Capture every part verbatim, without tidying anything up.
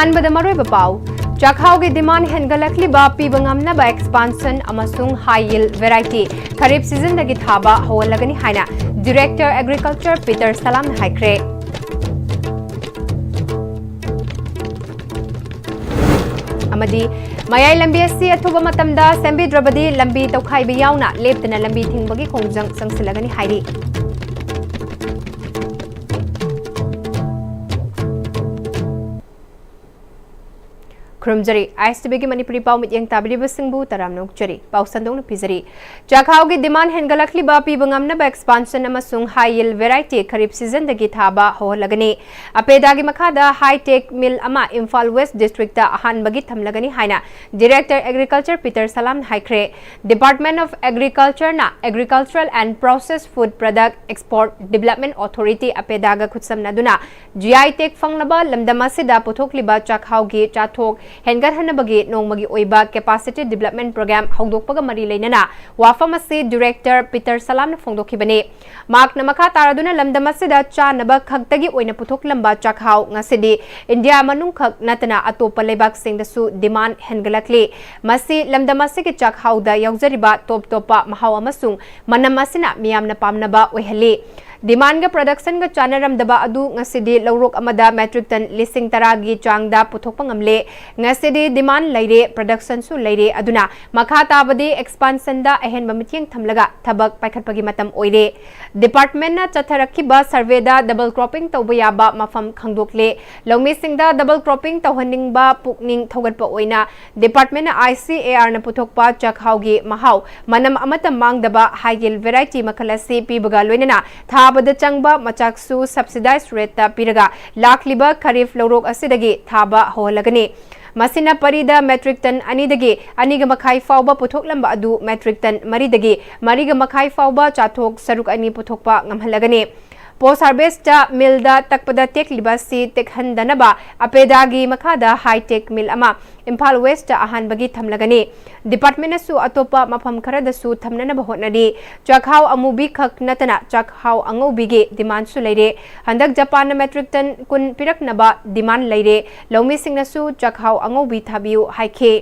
ꯑꯍꯥꯟꯕꯗ ꯃꯔꯨꯑꯣꯏꯕ ꯄꯥꯎ꯫ ꯆꯥꯛꯍꯥꯎꯒꯤ demand ꯍꯦꯟꯒꯠꯂꯛꯂꯤꯕ ꯄꯤꯕ ꯉꯝꯅꯕ expansion ꯑꯃꯁꯨꯡ high yield variety ꯈꯔꯤꯞ seasonꯗꯒꯤ ꯊꯥꯕ ꯍꯧꯍꯜꯂꯒꯅꯤ ꯍꯥꯏꯅ Director Agriculture ꯄꯤꯇꯔ ꯁꯂꯥꯝꯅ ꯍꯥꯏꯈ꯭ꯔꯦ꯫ ꯑꯃꯗꯤ ꯃꯌꯥꯏ ꯂꯝꯕꯤ ꯑꯁꯤ ꯑꯊꯨꯕ ꯃꯇꯝꯗ ꯁꯦꯝꯕꯤꯗ꯭ꯔꯕꯗꯤ ꯂꯝꯕꯤ ꯇꯧꯈꯥꯏꯕ ꯌꯥꯎꯅ ꯂꯦꯞꯇꯅ ꯂꯝꯕꯤ ꯊꯤꯡꯕꯒꯤ ꯈꯣꯡꯖꯪ ꯆꯪꯁꯤꯜꯂꯒꯅꯤ ꯍꯥꯏꯔꯤ꯫ ꯈꯨꯔꯨꯝꯖꯔꯤ꯫ ISTVꯒꯤ ꯃꯅꯤꯄꯨꯔꯤ ꯄꯥꯎ ꯃꯤꯠꯌꯦꯡ ꯇꯥꯕꯤꯔꯤꯕꯁꯤꯡꯕꯨ ꯇꯔꯥꯝꯅ ꯑꯣꯛꯆꯔꯤ꯫ ꯄꯥꯎ ꯁꯟꯗꯣꯛꯅ ꯄꯤꯖꯔꯤ꯫ ꯆꯥꯛꯍꯥꯎꯒꯤ demand ꯍꯦꯟꯒꯠꯂꯛꯂꯤꯕ ꯄꯤꯕ ꯉꯝꯅꯕ expansion ꯑꯃꯁꯨꯡ high yield variety ꯈꯔꯤꯞ seasonꯗꯒꯤ ꯊꯥꯕ ꯍꯧꯍꯜꯂꯒꯅꯤ꯫ ꯑꯄꯦꯗꯥꯒꯤ ꯃꯈꯥꯗ high tech mill ꯑꯃ ꯏꯝꯐꯥꯜ West Districtꯇ ꯑꯍꯥꯟꯕꯒꯤ ꯊꯝꯂꯒꯅꯤ ꯍꯥꯏꯅ Director Agriculture ꯄꯤꯇꯔ ꯁꯂꯥꯝꯅ ꯍꯥꯏꯈ꯭ꯔꯦ꯫ Department of Agricultureꯅ Agricultural and Processed Food Product Export Development Authority, ꯑꯄꯦꯗꯥꯒ ꯈꯨꯠꯁꯝꯅꯗꯨꯅ GI tag ꯐꯪꯂꯕ ꯂꯝꯗꯝ ꯑꯁꯤꯗ ꯄꯨꯊꯣꯛꯂꯤꯕ ꯆꯥꯛꯍꯥꯎꯒꯤ ꯆꯥꯊꯣꯛ ꯍꯦꯟꯒꯠꯍꯟꯅꯕꯒꯤ ꯅꯣꯡꯃꯒꯤ ꯑꯣꯏꯕ capacity development program ꯍꯧꯗꯣꯛꯄꯒ ꯃꯔꯤ ꯂꯩꯅꯅ ꯋꯥꯐꯝ ꯑꯁꯤ Director ꯄꯤꯇꯔ ꯁꯂꯥꯝꯅ ꯐꯣꯡꯗꯣꯛꯈꯤꯕꯅꯤ꯫ ꯃꯍꯥꯛꯅ ꯃꯈꯥ ꯇꯥꯔꯗꯨꯅ ꯂꯝꯗꯝ ꯑꯁꯤꯗ ꯆꯥꯅꯕ ꯈꯛꯇꯒꯤ ꯑꯣꯏꯅ ꯄꯨꯊꯣꯛꯂꯝꯕ ꯆꯥꯛꯍꯥꯎ ꯉꯁꯤꯗꯤ ꯏꯟꯗꯤꯌꯥ ꯃꯅꯨꯡ ꯈꯛ ꯅꯠꯇꯅ ꯑꯇꯣꯞꯄ ꯂꯩꯕꯥꯛꯁꯤꯡꯗꯁꯨ demand ꯍꯦꯟꯒꯠꯂꯛꯂꯤ꯫ ꯃꯁꯤ ꯂꯝꯗꯝ ꯑꯁꯤꯒꯤ ꯆꯥꯛꯍꯥꯎꯗ ꯌꯥꯎꯖꯔꯤꯕ ꯇꯣꯞ ꯇꯣꯞꯄ ꯃꯍꯥꯎ ꯑꯃꯁꯨꯡ ꯃꯅꯝ ꯑꯁꯤꯅ ꯃꯤꯌꯥꯝꯅ ꯄꯥꯝꯅꯕ ꯑꯣꯏꯍꯜꯂꯤ꯫ Demandꯒ productionꯒ ꯆꯥꯟꯅꯔꯝꯗꯕ ꯑꯗꯨ ꯉꯁꯤꯗꯤ ꯂꯧꯔꯣꯛ ꯑꯃꯗ metric ton ꯂꯤꯁꯤꯡ ꯇꯔꯥꯒꯤ ꯆꯥꯡꯗ ꯄꯨꯊꯣꯛꯄ ꯉꯝꯂꯦ꯫ ꯉꯁꯤꯗꯤ demand ꯂꯩꯔꯦ, productionꯁꯨ ꯂꯩꯔꯦ, ꯑꯗꯨꯅ ꯃꯈꯥ ꯇꯥꯕꯗꯤ expansionꯗ ꯑꯍꯦꯟꯕ ꯃꯤꯠꯌꯦꯡ ꯊꯝꯂꯒ ꯊꯕꯛ ꯄꯥꯏꯈꯠꯄꯒꯤ ꯃꯇꯝ ꯑꯣꯏꯔꯦ꯫ Departmentꯅ ꯆꯠꯊꯔꯛꯈꯤꯕ surveyꯗ double cropping ꯇꯧꯕ ꯌꯥꯕ ꯃꯐꯝ ꯈꯪꯗꯣꯛꯂꯦ꯫ ꯂꯧꯃꯤꯁꯤꯡꯗ double cropping ꯇꯧꯍꯟꯅꯤꯡꯕ ꯄꯨꯛꯅꯤꯡ ꯊꯧꯒꯠꯄ ꯑꯣꯏꯅ Departmentꯅ ICARꯅ ꯄꯨꯊꯣꯛꯄ ꯆꯥꯛꯍꯥꯎꯒꯤ ꯃꯍꯥꯎ, ꯃꯅꯝ ꯑꯃꯠꯇ ꯃꯥꯡꯗꯕ high yield variety ꯃꯈꯜ ꯑꯁꯤ ꯄꯤꯕꯒ ꯂꯣꯏꯅꯅ ꯊꯥꯕꯗ ꯆꯪꯕ ꯃꯆꯥꯛꯁꯨ subsidized rateꯇ ꯄꯤꯔꯒ ꯂꯥꯛꯂꯤꯕ ꯈꯔꯤꯐ ꯂꯧꯔꯣꯛ ꯑꯁꯤꯗꯒꯤ ꯊꯥꯕ ꯍꯧꯍꯜꯂꯒꯅꯤ꯫ ꯃꯁꯤꯅ ꯄꯔꯤꯗ metric ton ꯑꯅꯤꯗꯒꯤ ꯑꯅꯤꯒ ꯃꯈꯥꯏ ꯐꯥꯎꯕ ꯄꯨꯊꯣꯛꯂꯝꯕ ꯑꯗꯨ metric ton ꯃꯔꯤꯗꯒꯤ ꯃꯔꯤꯒ ꯃꯈꯥꯏ ꯐꯥꯎꯕ ꯆꯥꯊꯣꯛ ꯁꯔꯨꯛ ꯑꯅꯤ ꯄꯨꯊꯣꯛꯄ ꯉꯝꯍꯜꯂꯒꯅꯤ꯫ Post harvest millꯗ ꯇꯛꯄꯗ ꯇꯦꯛꯂꯤꯕ ꯑꯁꯤ ꯇꯦꯛꯍꯟꯗꯅꯕ ꯑꯄꯦꯗꯥꯒꯤ ꯃꯈꯥꯗ high tech mill ꯑꯃ ꯏꯝꯐꯥꯜ Westꯇ ꯑꯍꯥꯟꯕꯒꯤ ꯊꯝꯂꯒꯅꯤ꯫ Departmentꯅꯁꯨ ꯑꯇꯣꯞꯄ ꯃꯐꯝ ꯈꯔꯗꯁꯨ ꯊꯝꯅꯅꯕ ꯍꯣꯠꯅꯔꯤ꯫ ꯆꯥꯛꯍꯥꯎ ꯑꯃꯨꯕꯤ ꯈꯛ ꯅꯠꯇꯅ ꯆꯥꯛꯍꯥꯎ ꯑꯉꯧꯕꯤꯒꯤ demandꯁꯨ ꯂꯩꯔꯦ꯫ ꯍꯟꯗꯛ ꯖꯄꯥꯟꯅ metric ton ꯀꯨꯟ ꯄꯤꯔꯛꯅꯕ demand ꯂꯩꯔꯦ꯫ ꯂꯧꯃꯤꯁꯤꯡꯅꯁꯨ ꯆꯥꯛꯍꯥꯎ ꯑꯉꯧꯕꯤ ꯊꯥꯕꯤꯌꯨ ꯍꯥꯏꯈꯤ꯫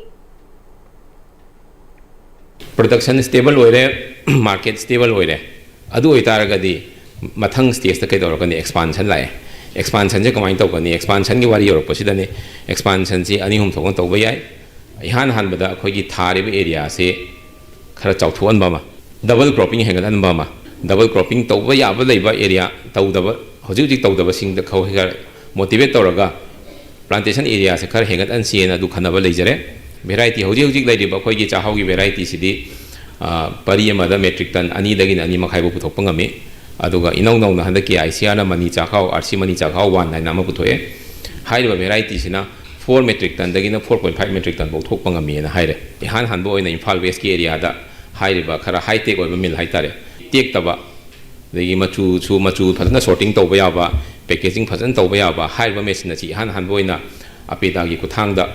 Production stable ꯑꯣꯏꯔꯦ, market stable ꯑꯣꯏꯔꯦ꯫ ꯑꯗꯨ ꯑꯣꯏꯇꯥꯔꯒꯗꯤ ꯃꯊꯪ stageꯇ ꯀꯩꯗꯧꯔꯛꯀꯅꯤ? Expansion ꯂꯥꯛꯑꯦ꯫ Expansionꯁꯦ ꯀꯃꯥꯏꯅ ꯇꯧꯒꯅꯤ? Expansionꯒꯤ ꯋꯥꯔꯤ ꯌꯧꯔꯛꯄꯁꯤꯗꯅꯤ꯫ Expansionꯁꯤ ꯑꯅꯤ ꯑꯍꯨꯝ ꯊꯣꯛꯅ ꯇꯧꯕ ꯌꯥꯏ꯫ ꯏꯍꯥꯟ ꯍꯥꯟꯕꯗ ꯑꯩꯈꯣꯏꯒꯤ ꯊꯥꯔꯤꯕ areaꯁꯦ ꯈꯔ ꯆꯥꯎꯊꯣꯛꯍꯟꯕ ꯑꯃ, double cropping ꯍꯦꯟꯒꯠꯍꯟꯕ ꯑꯃ, double cropping ꯇꯧꯕ ꯌꯥꯕ ꯂꯩꯕ area ꯇꯧꯗꯕ, ꯍꯧꯖꯤꯛ ꯍꯧꯖꯤꯛ ꯇꯧꯗꯕꯁꯤꯡꯗ ꯈꯔ motivate ꯇꯧꯔꯒ plantation areaꯁꯦ ꯈꯔ ꯍꯦꯟꯒꯠꯍꯟꯁꯤꯅ ꯑꯗꯨ ꯈꯟꯅꯕ ꯂꯩꯖꯔꯦ꯫ Variety ꯍꯧꯖꯤꯛ ꯍꯧꯖꯤꯛ ꯂꯩꯔꯤꯕ ꯑꯩꯈꯣꯏꯒꯤ ꯆꯥꯛꯍꯥꯎꯒꯤ varietyꯁꯤꯗꯤ, ꯑ, ꯄꯔꯤ ꯑꯃꯗ metric ton ꯑꯅꯤꯗꯒꯤꯅ ꯑꯅꯤ ꯃꯈꯥꯏꯐꯥꯎ ꯄꯨꯊꯣꯛꯄ ꯉꯝꯃꯤ꯫ ꯑꯗꯨꯒ ꯏꯅꯧ ꯅꯧꯅ ꯍꯟꯗꯛꯀꯤ ICRꯅ ꯃꯅꯤ ꯆꯥꯛꯍꯥꯎ, RC ꯃꯅꯤ ꯆꯥꯛꯍꯥꯎ one ꯍꯥꯏꯅ ꯑꯃ ꯄꯨꯊꯣꯛꯑꯦ꯫ ꯍꯥꯏꯔꯤꯕ varietyꯁꯤꯅ four metric tonꯗꯒꯤꯅ four point five metric ton ꯐꯥꯎ ꯊꯣꯛꯄ ꯉꯝꯃꯤꯅ ꯍꯥꯏꯔꯦ꯫ ꯏꯍꯥꯟ ꯍꯥꯟꯕ ꯑꯣꯏꯅ ꯏꯝꯐꯥꯜ Westꯀꯤ areaꯗ ꯍꯥꯏꯔꯤꯕ ꯈꯔ high tech ꯑꯣꯏꯕ mill ꯍꯥꯏꯇꯥꯔꯦ, ꯇꯦꯛꯇꯕ, ꯑꯗꯒꯤ ꯃꯆꯨꯁꯨ, ꯃꯆꯨ ꯐꯖꯅ sorting ꯇꯧꯕ ꯌꯥꯕ, packaging ꯐꯖꯅ ꯇꯧꯕ ꯌꯥꯕ, ꯍꯥꯏꯔꯤꯕ machine ꯑꯁꯤ ꯏꯍꯥꯟ ꯍꯥꯟꯕ ꯑꯣꯏꯅ ꯑꯄꯦꯗꯥꯒꯤ ꯈꯨꯠꯊꯥꯡꯗ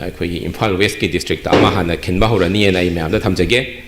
ꯑꯩꯈꯣꯏꯒꯤ ꯏꯝꯐꯥꯜ Westꯀꯤ districtꯇ ꯑꯃ ꯍꯥꯟꯅ ꯈꯤꯟꯕ ꯍꯧꯔꯅꯤꯅ ꯑꯩ ꯃꯌꯥꯝꯗ ꯊꯝꯖꯒꯦ꯫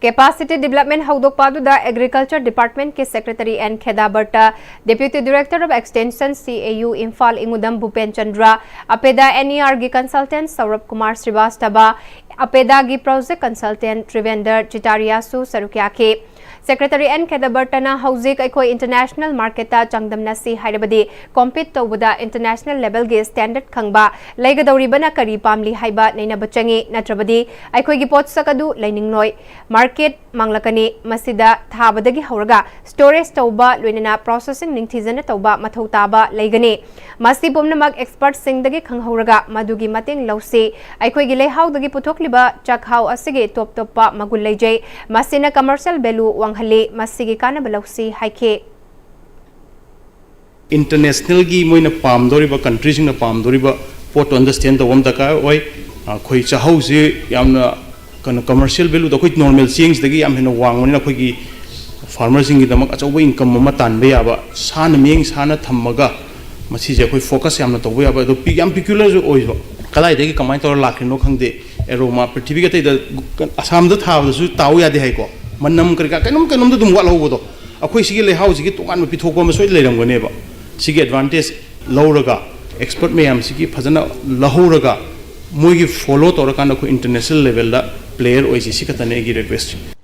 Capacity development ꯍꯧꯗꯣꯛꯄ ꯑꯗꯨꯗ Agriculture Departmentꯀꯤ Secretary N ꯈꯦꯗꯥꯕꯔꯇ, Deputy Director of Extension, CAU, Imphal, ꯏꯉꯨꯗꯝ ꯚꯨꯄꯦꯟ Chandra, ꯑꯄꯦꯗꯥ NERꯒꯤ consultant ꯁꯧꯔꯚ Kumar ꯁ꯭ꯔꯤꯕꯥꯁꯇꯚ, ꯑꯄꯦꯗꯥꯒꯤ project consultant ꯇ꯭ꯔꯤꯚꯦꯟꯗ꯭ꯔ ꯆꯤꯇꯥꯔꯤꯌꯥꯁꯨ ꯁꯔꯨꯛ ꯌꯥꯈꯤ꯫ Secretary N ꯈꯦꯗꯥꯕꯔꯇꯅ ꯍꯧꯖꯤꯛ ꯑꯩꯈꯣꯏ international marketꯇ ꯆꯥꯡꯗꯝꯅꯁꯤ ꯍꯥꯏꯔꯕꯗꯤ compete ꯇꯧꯕꯗ international levelꯒꯤ standard ꯈꯪꯕ ꯂꯩꯒꯗꯧꯔꯤꯕꯅ ꯀꯔꯤ ꯄꯥꯝꯂꯤ ꯍꯥꯏꯕ ꯅꯩꯅꯕ ꯆꯪꯏ, ꯅꯠꯇ꯭ꯔꯕꯗꯤ ꯑꯩꯈꯣꯏꯒꯤ ꯄꯣꯠꯁꯛ ꯑꯗꯨ ꯂꯩꯅꯤꯡꯂꯣꯏ꯫ Market ꯃꯥꯡꯂꯛꯀꯅꯤ꯫ ꯃꯁꯤꯗ ꯊꯥꯕꯗꯒꯤ ꯍꯧꯔꯒ storage ꯇꯧꯕ, ꯂꯣꯏꯅꯅ processing ꯅꯤꯡꯊꯤꯖꯅ ꯇꯧꯕ ꯃꯊꯧ ꯇꯥꯕ ꯂꯩꯒꯅꯤ꯫ ꯃꯁꯤ ꯄꯨꯝꯅꯃꯛ expertꯁꯤꯡꯗꯒꯤ ꯈꯪꯍꯧꯔꯒ ꯃꯗꯨꯒꯤ ꯃꯇꯦꯡ ꯂꯧꯁꯤ꯫ ꯑꯩꯈꯣꯏꯒꯤ ꯂꯩꯍꯥꯎꯗꯒꯤ ꯄꯨꯊꯣꯛꯂꯤꯕ ꯆꯥꯛꯍꯥꯎ ꯑꯁꯤꯒꯤ ꯇꯣꯞ ꯇꯣꯞꯄ ꯃꯒꯨꯟ ꯂꯩꯖꯩ꯫ ꯃꯁꯤꯅ commercial value ꯋꯥꯡꯍꯜꯂꯤ꯫ ꯃꯁꯤꯒꯤ ꯀꯥꯟꯅꯕ ꯂꯧꯁꯤ ꯍꯥꯏꯈꯤ꯫ Internationalꯒꯤ ꯃꯣꯏꯅ ꯄꯥꯝꯗꯧꯔꯤꯕ, countryꯁꯤꯡꯅ ꯄꯥꯝꯗꯧꯔꯤꯕ ꯄꯣꯠꯇꯣ understand ꯇꯧꯕ ꯑꯃ ꯗꯔꯀꯥꯔ ꯑꯣꯏ꯫ ꯑꯩꯈꯣꯏ ꯆꯥꯛꯍꯧꯁꯤ ꯌꯥꯝꯅ ꯀꯩꯅꯣ commercial valueꯗ ꯑꯩꯈꯣꯏ normal ꯆꯦꯡꯁꯤꯗꯒꯤ ꯌꯥꯝ ꯍꯦꯟꯅ ꯋꯥꯡꯕꯅꯤꯅ ꯑꯩꯈꯣꯏꯒꯤ ꯐꯥꯔꯃꯔꯁꯤꯡꯒꯤꯗꯃꯛ ꯑꯆꯧꯕ ꯏꯟꯀꯝ ꯑꯃ ꯇꯥꯟꯕ ꯌꯥꯕ, ꯁꯥꯅ ꯃꯤꯠꯌꯦꯡ ꯁꯥꯅ ꯊꯝꯃꯒ ꯃꯁꯤꯁꯦ ꯑꯩꯈꯣꯏ ꯐꯣꯀꯁ ꯌꯥꯝꯅ ꯇꯧꯕ ꯌꯥꯕ, ꯑꯗꯣ ꯄꯤ-, ꯌꯥꯝ ꯄꯤꯀ꯭ꯌꯨꯂꯔꯁꯨ ꯑꯣꯏꯕ꯫ ꯀꯗꯥꯏꯗꯒꯤ ꯀꯃꯥꯏꯅ ꯇꯧꯔ ꯂꯥꯛꯈ꯭ꯔꯤꯅꯣ ꯈꯪꯗꯦ꯫ ꯑꯦꯔꯣꯃꯥ ꯄ꯭ꯔꯤꯊꯤꯕꯤ ꯑꯇꯩꯗ, ꯑꯁꯥꯝꯗ ꯊꯥꯕꯗꯁꯨ ꯇꯥꯎ ꯌꯥꯗꯦ ꯍꯥꯏꯀꯣ, ꯃꯅꯝ ꯀꯔꯤ ꯀꯔꯥ ꯀꯩꯅꯣꯝ ꯀꯩꯅꯣꯝꯗ ꯑꯗꯨꯝ ꯋꯥꯠꯍꯧꯕꯗꯣ, ꯑꯩꯈꯣꯏ ꯁꯤꯒꯤ ꯂꯩꯍꯥꯎꯁꯤꯒꯤ ꯇꯣꯉꯥꯟꯕ ꯄꯤꯊꯣꯛꯄ ꯑꯃ ꯁꯣꯏꯗꯅ ꯂꯩꯔꯝꯒꯅꯦꯕ꯫ ꯁꯤꯒꯤ ꯑꯦꯗꯚꯥꯟꯇꯦꯖ ꯂꯧꯔꯒ, ꯑꯦꯛꯁꯄꯔꯠ ꯃꯌꯥꯝꯁꯤꯒꯤ ꯐꯖꯅ ꯂꯧꯍꯧꯔꯒ, ꯃꯣꯏꯒꯤ ꯐꯣꯂꯣ ꯇꯧꯔꯀꯥꯟꯗ ꯑꯩꯈꯣꯏ ꯏꯟꯇꯔꯅꯦꯁꯅꯦꯜ ꯂꯦꯚꯦꯜꯗ ꯄ꯭ꯂꯦꯌꯔ ꯑꯣꯏꯁꯤ, ꯁꯤ ꯈꯛꯇꯅꯦ ꯑꯩꯒꯤ ꯔꯤꯀ꯭ꯋꯦꯁ꯫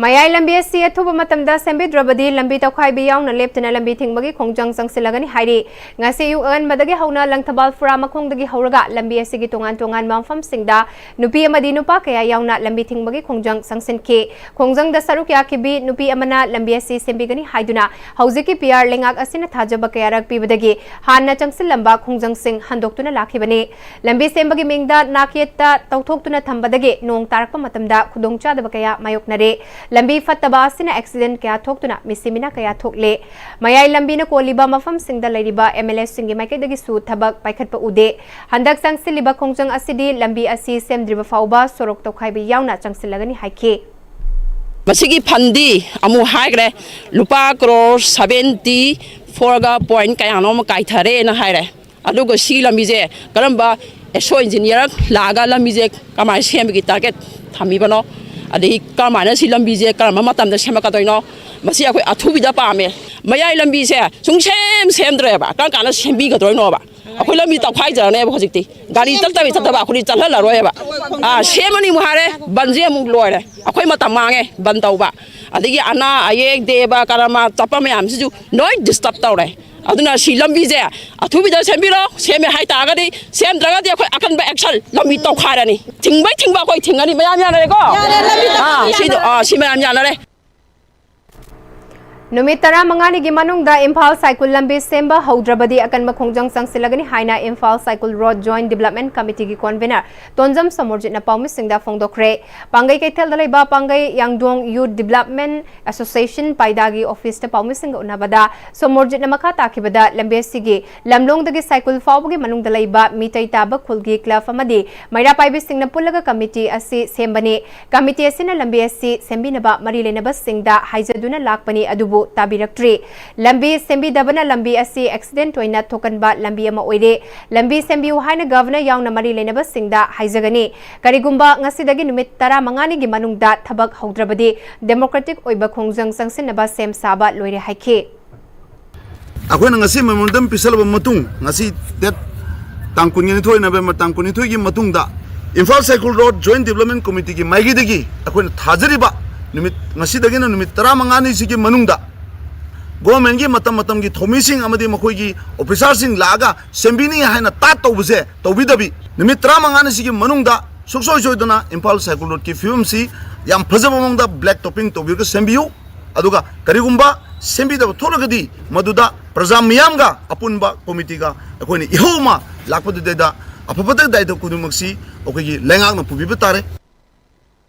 ꯃꯌꯥꯏ ꯂꯝꯕꯤ ꯑꯁꯤ ꯑꯊꯨꯕ ꯃꯇꯝꯗ ꯁꯦꯝꯕꯤꯗ꯭ꯔꯕꯗꯤ ꯂꯝꯕꯤ ꯇꯧꯈꯥꯏꯕ ꯌꯥꯎꯅ ꯂꯦꯞꯇꯅ ꯂꯝꯕꯤ ꯊꯤꯡꯕꯒꯤ ꯈꯣꯡꯖꯪ ꯆꯪꯁꯤꯜꯂꯒꯅꯤ ꯍꯥꯏꯔꯤ꯫ ꯉꯁꯤ ꯑꯌꯨꯛ ꯑꯉꯟꯕꯗꯒꯤ ꯍꯧꯅ ꯂꯪꯊꯕꯥꯜ ꯐꯨꯔꯥ ꯃꯈꯣꯡꯗꯒꯤ ꯍꯧꯔꯒ ꯂꯝꯕꯤ ꯑꯁꯤꯒꯤ ꯇꯣꯉꯥꯟ ꯇꯣꯉꯥꯟꯕ ꯃꯐꯝꯁꯤꯡꯗ ꯅꯨꯄꯤ ꯑꯃꯗꯤ ꯅꯨꯄꯥ ꯀꯌꯥ ꯌꯥꯎꯅ ꯂꯝꯕꯤ ꯊꯤꯡꯕꯒꯤ ꯈꯣꯡꯖꯪ ꯆꯪꯁꯤꯟꯈꯤ꯫ ꯈꯣꯡꯖꯪꯗ ꯁꯔꯨꯛ ꯌꯥꯈꯤꯕꯤ ꯅꯨꯄꯤ ꯑꯃꯅ ꯂꯝꯕꯤ ꯑꯁꯤ ꯁꯦꯝꯕꯤꯒꯅꯤ ꯍꯥꯏꯗꯨꯅ ꯍꯧꯖꯤꯛꯀꯤ ꯄꯤ ꯑꯥꯔ ꯂꯩꯉꯥꯛ ꯑꯁꯤꯅ ꯊꯥꯖꯕ ꯀꯌꯥꯔꯛ ꯄꯤꯕꯗꯒꯤ ꯍꯥꯟꯅ ꯆꯪꯁꯤꯜꯂꯝꯕ ꯈꯣꯡꯖꯪꯁꯤꯡ ꯍꯟꯗꯣꯛꯇꯨꯅ ꯂꯥꯛꯈꯤꯕꯅꯤ꯫ ꯂꯝꯕꯤ ꯁꯦꯝꯕꯒꯤ ꯃꯤꯡꯗ ꯅꯥꯛꯌꯦꯠꯇ ꯇꯧꯊꯣꯛꯇꯨꯅ ꯊꯝꯕꯗꯒꯤ ꯅꯣꯡ ꯇꯥꯔꯛꯄ ꯃꯇꯝꯗ ꯈꯨꯗꯣꯡꯆꯥꯗꯕ ꯀꯌꯥ ꯃꯥꯌꯣꯛꯅꯔꯦ꯫ ꯂꯝꯕꯤ ꯐꯠꯇꯕ ꯑꯁꯤꯅ ꯑꯦꯛꯁꯤꯗꯦꯟ ꯀꯌꯥ ꯊꯣꯛꯇꯨꯅ ꯃꯤꯁꯤ ꯃꯤꯅꯥ ꯀꯌꯥ ꯊꯣꯛꯂꯦ꯫ ꯃꯌꯥꯏ ꯂꯝꯕꯤꯅ ꯀꯣꯜꯂꯤꯕ ꯃꯐꯝꯁꯤꯡꯗ ꯂꯩꯔꯤꯕ ꯑꯦꯝ ꯑꯦꯜ ꯑꯦꯁꯤꯡꯒꯤ ꯃꯥꯏꯀꯩꯗꯒꯤꯁꯨ ꯊꯕꯛ ꯄꯥꯏꯈꯠꯄ ꯎꯗꯦ꯫ ꯍꯟꯗꯛ ꯆꯪꯁꯤꯜꯂꯤꯕ ꯈꯣꯡꯖꯪ ꯑꯁꯤꯗꯤ ꯂꯝꯕꯤ ꯑꯁꯤ ꯁꯦꯝꯗ꯭ꯔꯤꯕ ꯐꯥꯎꯕ ꯁꯣꯔꯣꯛ ꯇꯧꯈꯥꯏꯕ ꯌꯥꯎꯅ ꯆꯪꯁꯤꯜꯂꯒꯅꯤ ꯍꯥꯏꯈꯤ꯫ ꯃꯁꯤꯒꯤ ꯐꯟꯗꯤ ꯑꯃꯨꯛ ꯍꯥꯏꯈ꯭ꯔꯦ, ꯂꯨꯄꯥ ꯀ꯭ꯔꯣꯔ ꯁꯚꯦꯟꯇꯤ ꯐꯣꯔꯒ ꯄꯣꯏꯟ ꯀꯌꯥꯅꯣ ꯑꯃ ꯀꯥꯏꯊꯔꯦꯅ ꯍꯥꯏꯔꯦ꯫ ꯑꯗꯨꯒ ꯁꯤ ꯂꯝꯕꯤꯁꯦ ꯀꯔꯝꯕ ꯑꯦꯁꯣ ꯏꯟꯖꯤꯅꯤꯌꯥꯔ ꯂꯥꯛꯑꯒ ꯂꯝꯕꯤꯁꯦ ꯀꯃꯥꯏꯅ ꯁꯦꯝꯕꯒꯤ ꯇꯥꯔꯒꯦꯠ ꯊꯝꯃꯤꯕꯅꯣ, ꯑꯗꯒꯤ ꯀꯔꯝꯍꯥꯏꯅ ꯁꯤ ꯂꯝꯕꯤꯁꯦ ꯀꯔꯝꯕ ꯃꯇꯝꯗ ꯁꯦꯝꯃꯛꯀꯗꯣꯏꯅꯣ? ꯃꯁꯤ ꯑꯩꯈꯣꯏ ꯑꯊꯨꯕꯤꯗ ꯄꯥꯝꯃꯦ꯫ ꯃꯌꯥꯏ ꯂꯝꯕꯤꯁꯦ ꯁꯨꯡꯁꯦꯝ ꯁꯦꯝꯗ꯭ꯔꯦꯕ, ꯀꯔꯝ ꯀꯥꯟꯗ ꯁꯦꯝꯕꯤꯒꯗꯣꯏꯅꯣꯕ? ꯑꯩꯈꯣꯏ ꯂꯝꯕꯤ ꯇꯧꯈꯥꯏꯖꯔꯅꯦꯕ ꯍꯧꯖꯤꯛꯇꯤ꯫ ꯒꯥꯔꯤ ꯆꯠꯇꯕꯤ ꯆꯠꯇꯕ ꯑꯩꯈꯣꯏꯗꯤ ꯆꯠꯍꯜꯂꯔꯣꯏꯕ꯫ ꯑꯥ, ꯁꯦꯝꯃꯅꯤ ꯑꯃꯨꯛ ꯍꯥꯏꯔꯦ, ꯕꯟꯁꯦ ꯑꯃꯨꯛ ꯂꯣꯏꯔꯦ꯫ ꯑꯩꯈꯣꯏ ꯃꯇꯝ ꯃꯥꯡꯉꯦ ꯕꯟ ꯇꯧꯕ꯫ ꯑꯗꯒꯤ ꯑꯅꯥ ꯑꯌꯦꯛ, ꯗꯦꯕ ꯀꯔꯃ ꯆꯠꯄ ꯃꯌꯥꯝꯁꯤꯁꯨ ꯂꯣꯏ ꯗꯤꯁꯇꯔꯕ ꯇꯧꯔꯦ꯫ ꯑꯗꯨꯅ ꯁꯤ ꯂꯝꯕꯤꯁꯦ ꯑꯊꯨꯕꯤꯗ ꯁꯦꯝꯕꯤꯔꯣ꯫ ꯁꯦꯝꯃꯦ ꯍꯥꯏꯇꯥꯔꯒꯗꯤ, ꯁꯦꯝꯗ꯭ꯔꯒꯗꯤ ꯑꯩꯈꯣꯏ ꯑꯀꯟꯕ ꯑꯦꯛꯁꯟ ꯂꯝꯕꯤ ꯇꯧꯈꯥꯏꯔꯅꯤ꯫ ꯊꯤꯡꯕꯩ ꯊꯤꯡꯕ ꯑꯩꯈꯣꯏ ꯊꯤꯡꯒꯅꯤ꯫ ꯃꯌꯥꯝ ꯌꯥꯅꯔꯦꯀꯣ? ꯑꯥ, ꯁꯤꯗ, ꯑꯥ, ꯁꯤ ꯃꯌꯥꯝ ꯌꯥꯅꯔꯦ꯫ ꯅꯨꯃꯤꯠ ꯇꯔꯥꯃꯉꯥꯅꯤꯒꯤ ꯃꯅꯨꯡꯗ ꯏꯝꯐꯥꯜ ꯁꯥꯏꯀꯨꯜ ꯂꯝꯕꯤ ꯁꯦꯝꯕ ꯍꯧꯗ꯭ꯔꯕꯗꯤ ꯑꯀꯟꯕ ꯈꯣꯡꯖꯪ ꯆꯪꯁꯤꯜꯂꯒꯅꯤ ꯍꯥꯏꯅ ꯏꯝꯐꯥꯜ ꯁꯥꯏꯀꯨꯜ ꯔꯣꯗ ꯖꯣꯏꯟꯠ ꯗꯤꯕꯦꯂꯞꯃꯦꯟꯠ ꯀꯃꯤꯇꯤꯒꯤ ꯀꯣꯟꯚꯦꯅꯔ ꯇꯣꯟꯖꯝ ꯁꯣꯃꯣꯔꯖꯤꯠꯅ ꯄꯥꯎꯃꯤꯁꯤꯡꯗ ꯐꯣꯡꯗꯣꯛꯈ꯭ꯔꯦ꯫ ꯄꯥꯡꯒꯩ ꯀꯩꯊꯦꯜꯗ ꯂꯩꯕ ꯄꯥꯡꯒꯩ ꯌꯥꯡꯗꯣꯡ ꯌꯨꯊ ꯗꯤꯕꯦꯂꯞꯃꯦꯟꯠ ꯑꯦꯁꯣꯁꯤꯌꯦꯁꯟ ꯄꯥꯏꯗꯥꯒꯤ ꯑꯣꯐꯤꯁꯇ ꯄꯥꯎꯃꯤꯁꯤꯡꯒ ꯎꯅꯕꯗ ꯁꯣꯃꯣꯔꯖꯤꯠꯅ ꯃꯈꯥ ꯇꯥꯈꯤꯕꯗ ꯂꯝꯕꯤ ꯑꯁꯤꯒꯤ ꯂꯝꯂꯣꯡꯗꯒꯤ ꯁꯥꯏꯀꯨꯜ ꯐꯥꯎꯕꯒꯤ ꯃꯅꯨꯡꯗ ꯂꯩꯕ ꯃꯤꯇꯩ ꯇꯥꯕ ꯈꯨꯜꯒꯤ ꯀ꯭ꯂꯕ ꯑꯃꯗꯤ ꯃꯩꯔꯥ ꯄꯥꯏꯕꯤꯁꯤꯡꯅ ꯄꯨꯜꯂꯒ ꯀꯃꯤꯇꯤ ꯑꯁꯤ ꯁꯦꯝꯕꯅꯤ꯫ ꯀꯃꯤꯇꯤ ꯑꯁꯤꯅ ꯂꯝꯕꯤ ꯑꯁꯤ ꯁꯦꯝꯕꯤꯅꯕ ꯃꯔꯤ ꯂꯩꯅꯕꯁꯤꯡꯗ ꯍꯥꯏꯖꯗꯨꯅ ꯂꯥꯛꯄꯅꯤ, ꯑꯗꯨꯕꯨ ꯇꯥꯕꯤꯔꯛꯇ꯭ꯔꯤ꯫ ꯂꯝꯕꯤ ꯁꯦꯝꯕꯤꯗꯕꯅ ꯂꯝꯕꯤ ꯑꯁꯤ ꯑꯦꯛꯁꯤꯗꯦꯟꯠ ꯑꯣꯏꯅ ꯊꯣꯛꯀꯟꯕ ꯂꯝꯕꯤ ꯑꯃ ꯑꯣꯏꯔꯦ꯫ ꯂꯝꯕꯤ ꯁꯦꯝꯕꯤꯌꯨ ꯍꯥꯏꯅ ꯒꯚꯔꯅꯔ ꯌꯥꯎꯅ ꯃꯔꯤ ꯂꯩꯅꯕꯁꯤꯡꯗ ꯍꯥꯏꯖꯒꯅꯤ꯫ ꯀꯔꯤꯒꯨꯝꯕ ꯉꯁꯤꯗꯒꯤ ꯅꯨꯃꯤꯠ ꯇꯔꯥꯃꯉꯥꯅꯤꯒꯤ ꯃꯅꯨꯡꯗ ꯊꯕꯛ ꯍꯧꯗ꯭ꯔꯕꯗꯤ ꯗꯦꯃꯣꯀ꯭ꯔꯦꯇꯤꯛ ꯑꯣꯏꯕ ꯈꯣꯡꯖꯪ ꯆꯪꯁꯤꯟꯅꯕ ꯁꯦꯝ ꯁꯥꯕ ꯂꯣꯏꯔꯦ ꯍꯥꯏꯈꯤ꯫ ꯑꯩꯈꯣꯏꯅ ꯉꯁꯤ ꯃꯦꯃꯣꯔꯦꯟꯗꯝ ꯄꯤꯁꯜꯂꯕ ꯃꯇꯨꯡ, ꯉꯁꯤ ꯗꯦꯠ ꯇꯥꯡ ꯀꯨꯟꯅꯤꯊꯣꯏ, ꯅꯕꯦꯝꯕꯔ ꯇꯥꯡ ꯀꯨꯟꯅꯤꯊꯣꯏꯒꯤ ꯃꯇꯨꯡꯗ ꯏꯝꯐꯥꯜ ꯁꯥꯏꯀꯨꯜ ꯔꯣꯗ ꯖꯣꯏꯟꯠ ꯗꯤꯕꯦꯂꯞꯃꯦꯟꯠ ꯀꯃꯤꯇꯤꯒꯤ ꯃꯥꯏꯀꯩꯗꯒꯤ ꯑꯩꯈꯣꯏꯅ ꯊꯥꯖꯔꯤꯕ ꯅꯨꯃꯤꯠ, ꯉꯁꯤꯗꯒꯤꯅ ꯅꯨꯃꯤꯠ ꯇꯔꯥꯃꯉꯥꯅꯤꯁꯤꯒꯤ ꯃꯅꯨꯡꯗ ꯒꯣꯔꯃꯦꯟꯒꯤ ꯃꯇꯝ ꯃꯇꯝꯒꯤ ꯊꯧꯃꯤꯁꯤꯡ ꯑꯃꯗꯤ ꯃꯈꯣꯏꯒꯤ ꯑꯣꯐꯤꯁꯥꯔꯁꯤꯡ ꯂꯥꯛꯑꯒ ꯁꯦꯝꯕꯤꯅꯤ ꯍꯥꯏꯅ ꯇꯥꯠ ꯇꯧꯕꯁꯦ ꯇꯧꯕꯤꯗꯕꯤ, ꯅꯨꯃꯤꯠ ꯇꯔꯥꯃꯉꯥꯅꯤꯁꯤꯒꯤ ꯃꯅꯨꯡꯗ ꯁꯨꯡꯁꯣꯏ ꯁꯣꯏꯗꯅ ꯏꯝꯐꯥꯜ ꯁꯥꯏꯀꯨꯜ ꯔꯣꯗꯀꯤ ꯐꯤꯕꯝꯁꯤ ꯌꯥꯝ ꯐꯖꯕ ꯃꯑꯣꯡꯗ ꯕ꯭ꯂꯦꯛ ꯇꯣꯞꯄꯤꯡ ꯇꯧꯕꯤꯔꯒ ꯁꯦꯝꯕꯤꯌꯨ꯫ ꯑꯗꯨꯒ ꯀꯔꯤꯒꯨꯝꯕ ꯁꯦꯝꯕꯤꯗꯕ ꯊꯣꯛꯂꯒꯗꯤ ꯃꯗꯨꯗ ꯄ꯭ꯔꯖꯥ ꯃꯤꯌꯥꯝꯒ ꯑꯄꯨꯟꯕ ꯀꯣꯃꯤꯇꯤꯒ ꯑꯩꯈꯣꯏꯅ ꯏꯍꯧ ꯑꯃ ꯂꯥꯛꯄꯗꯨꯗꯩꯗ ꯑꯐ ꯐꯠꯇ ꯗꯥꯏꯇ ꯈꯨꯗꯤꯡꯃꯛꯁꯤ ꯑꯩꯈꯣꯏꯒꯤ ꯂꯩꯉꯥꯛꯅ ꯄꯨꯕꯤꯕ ꯇꯥꯔꯦ꯫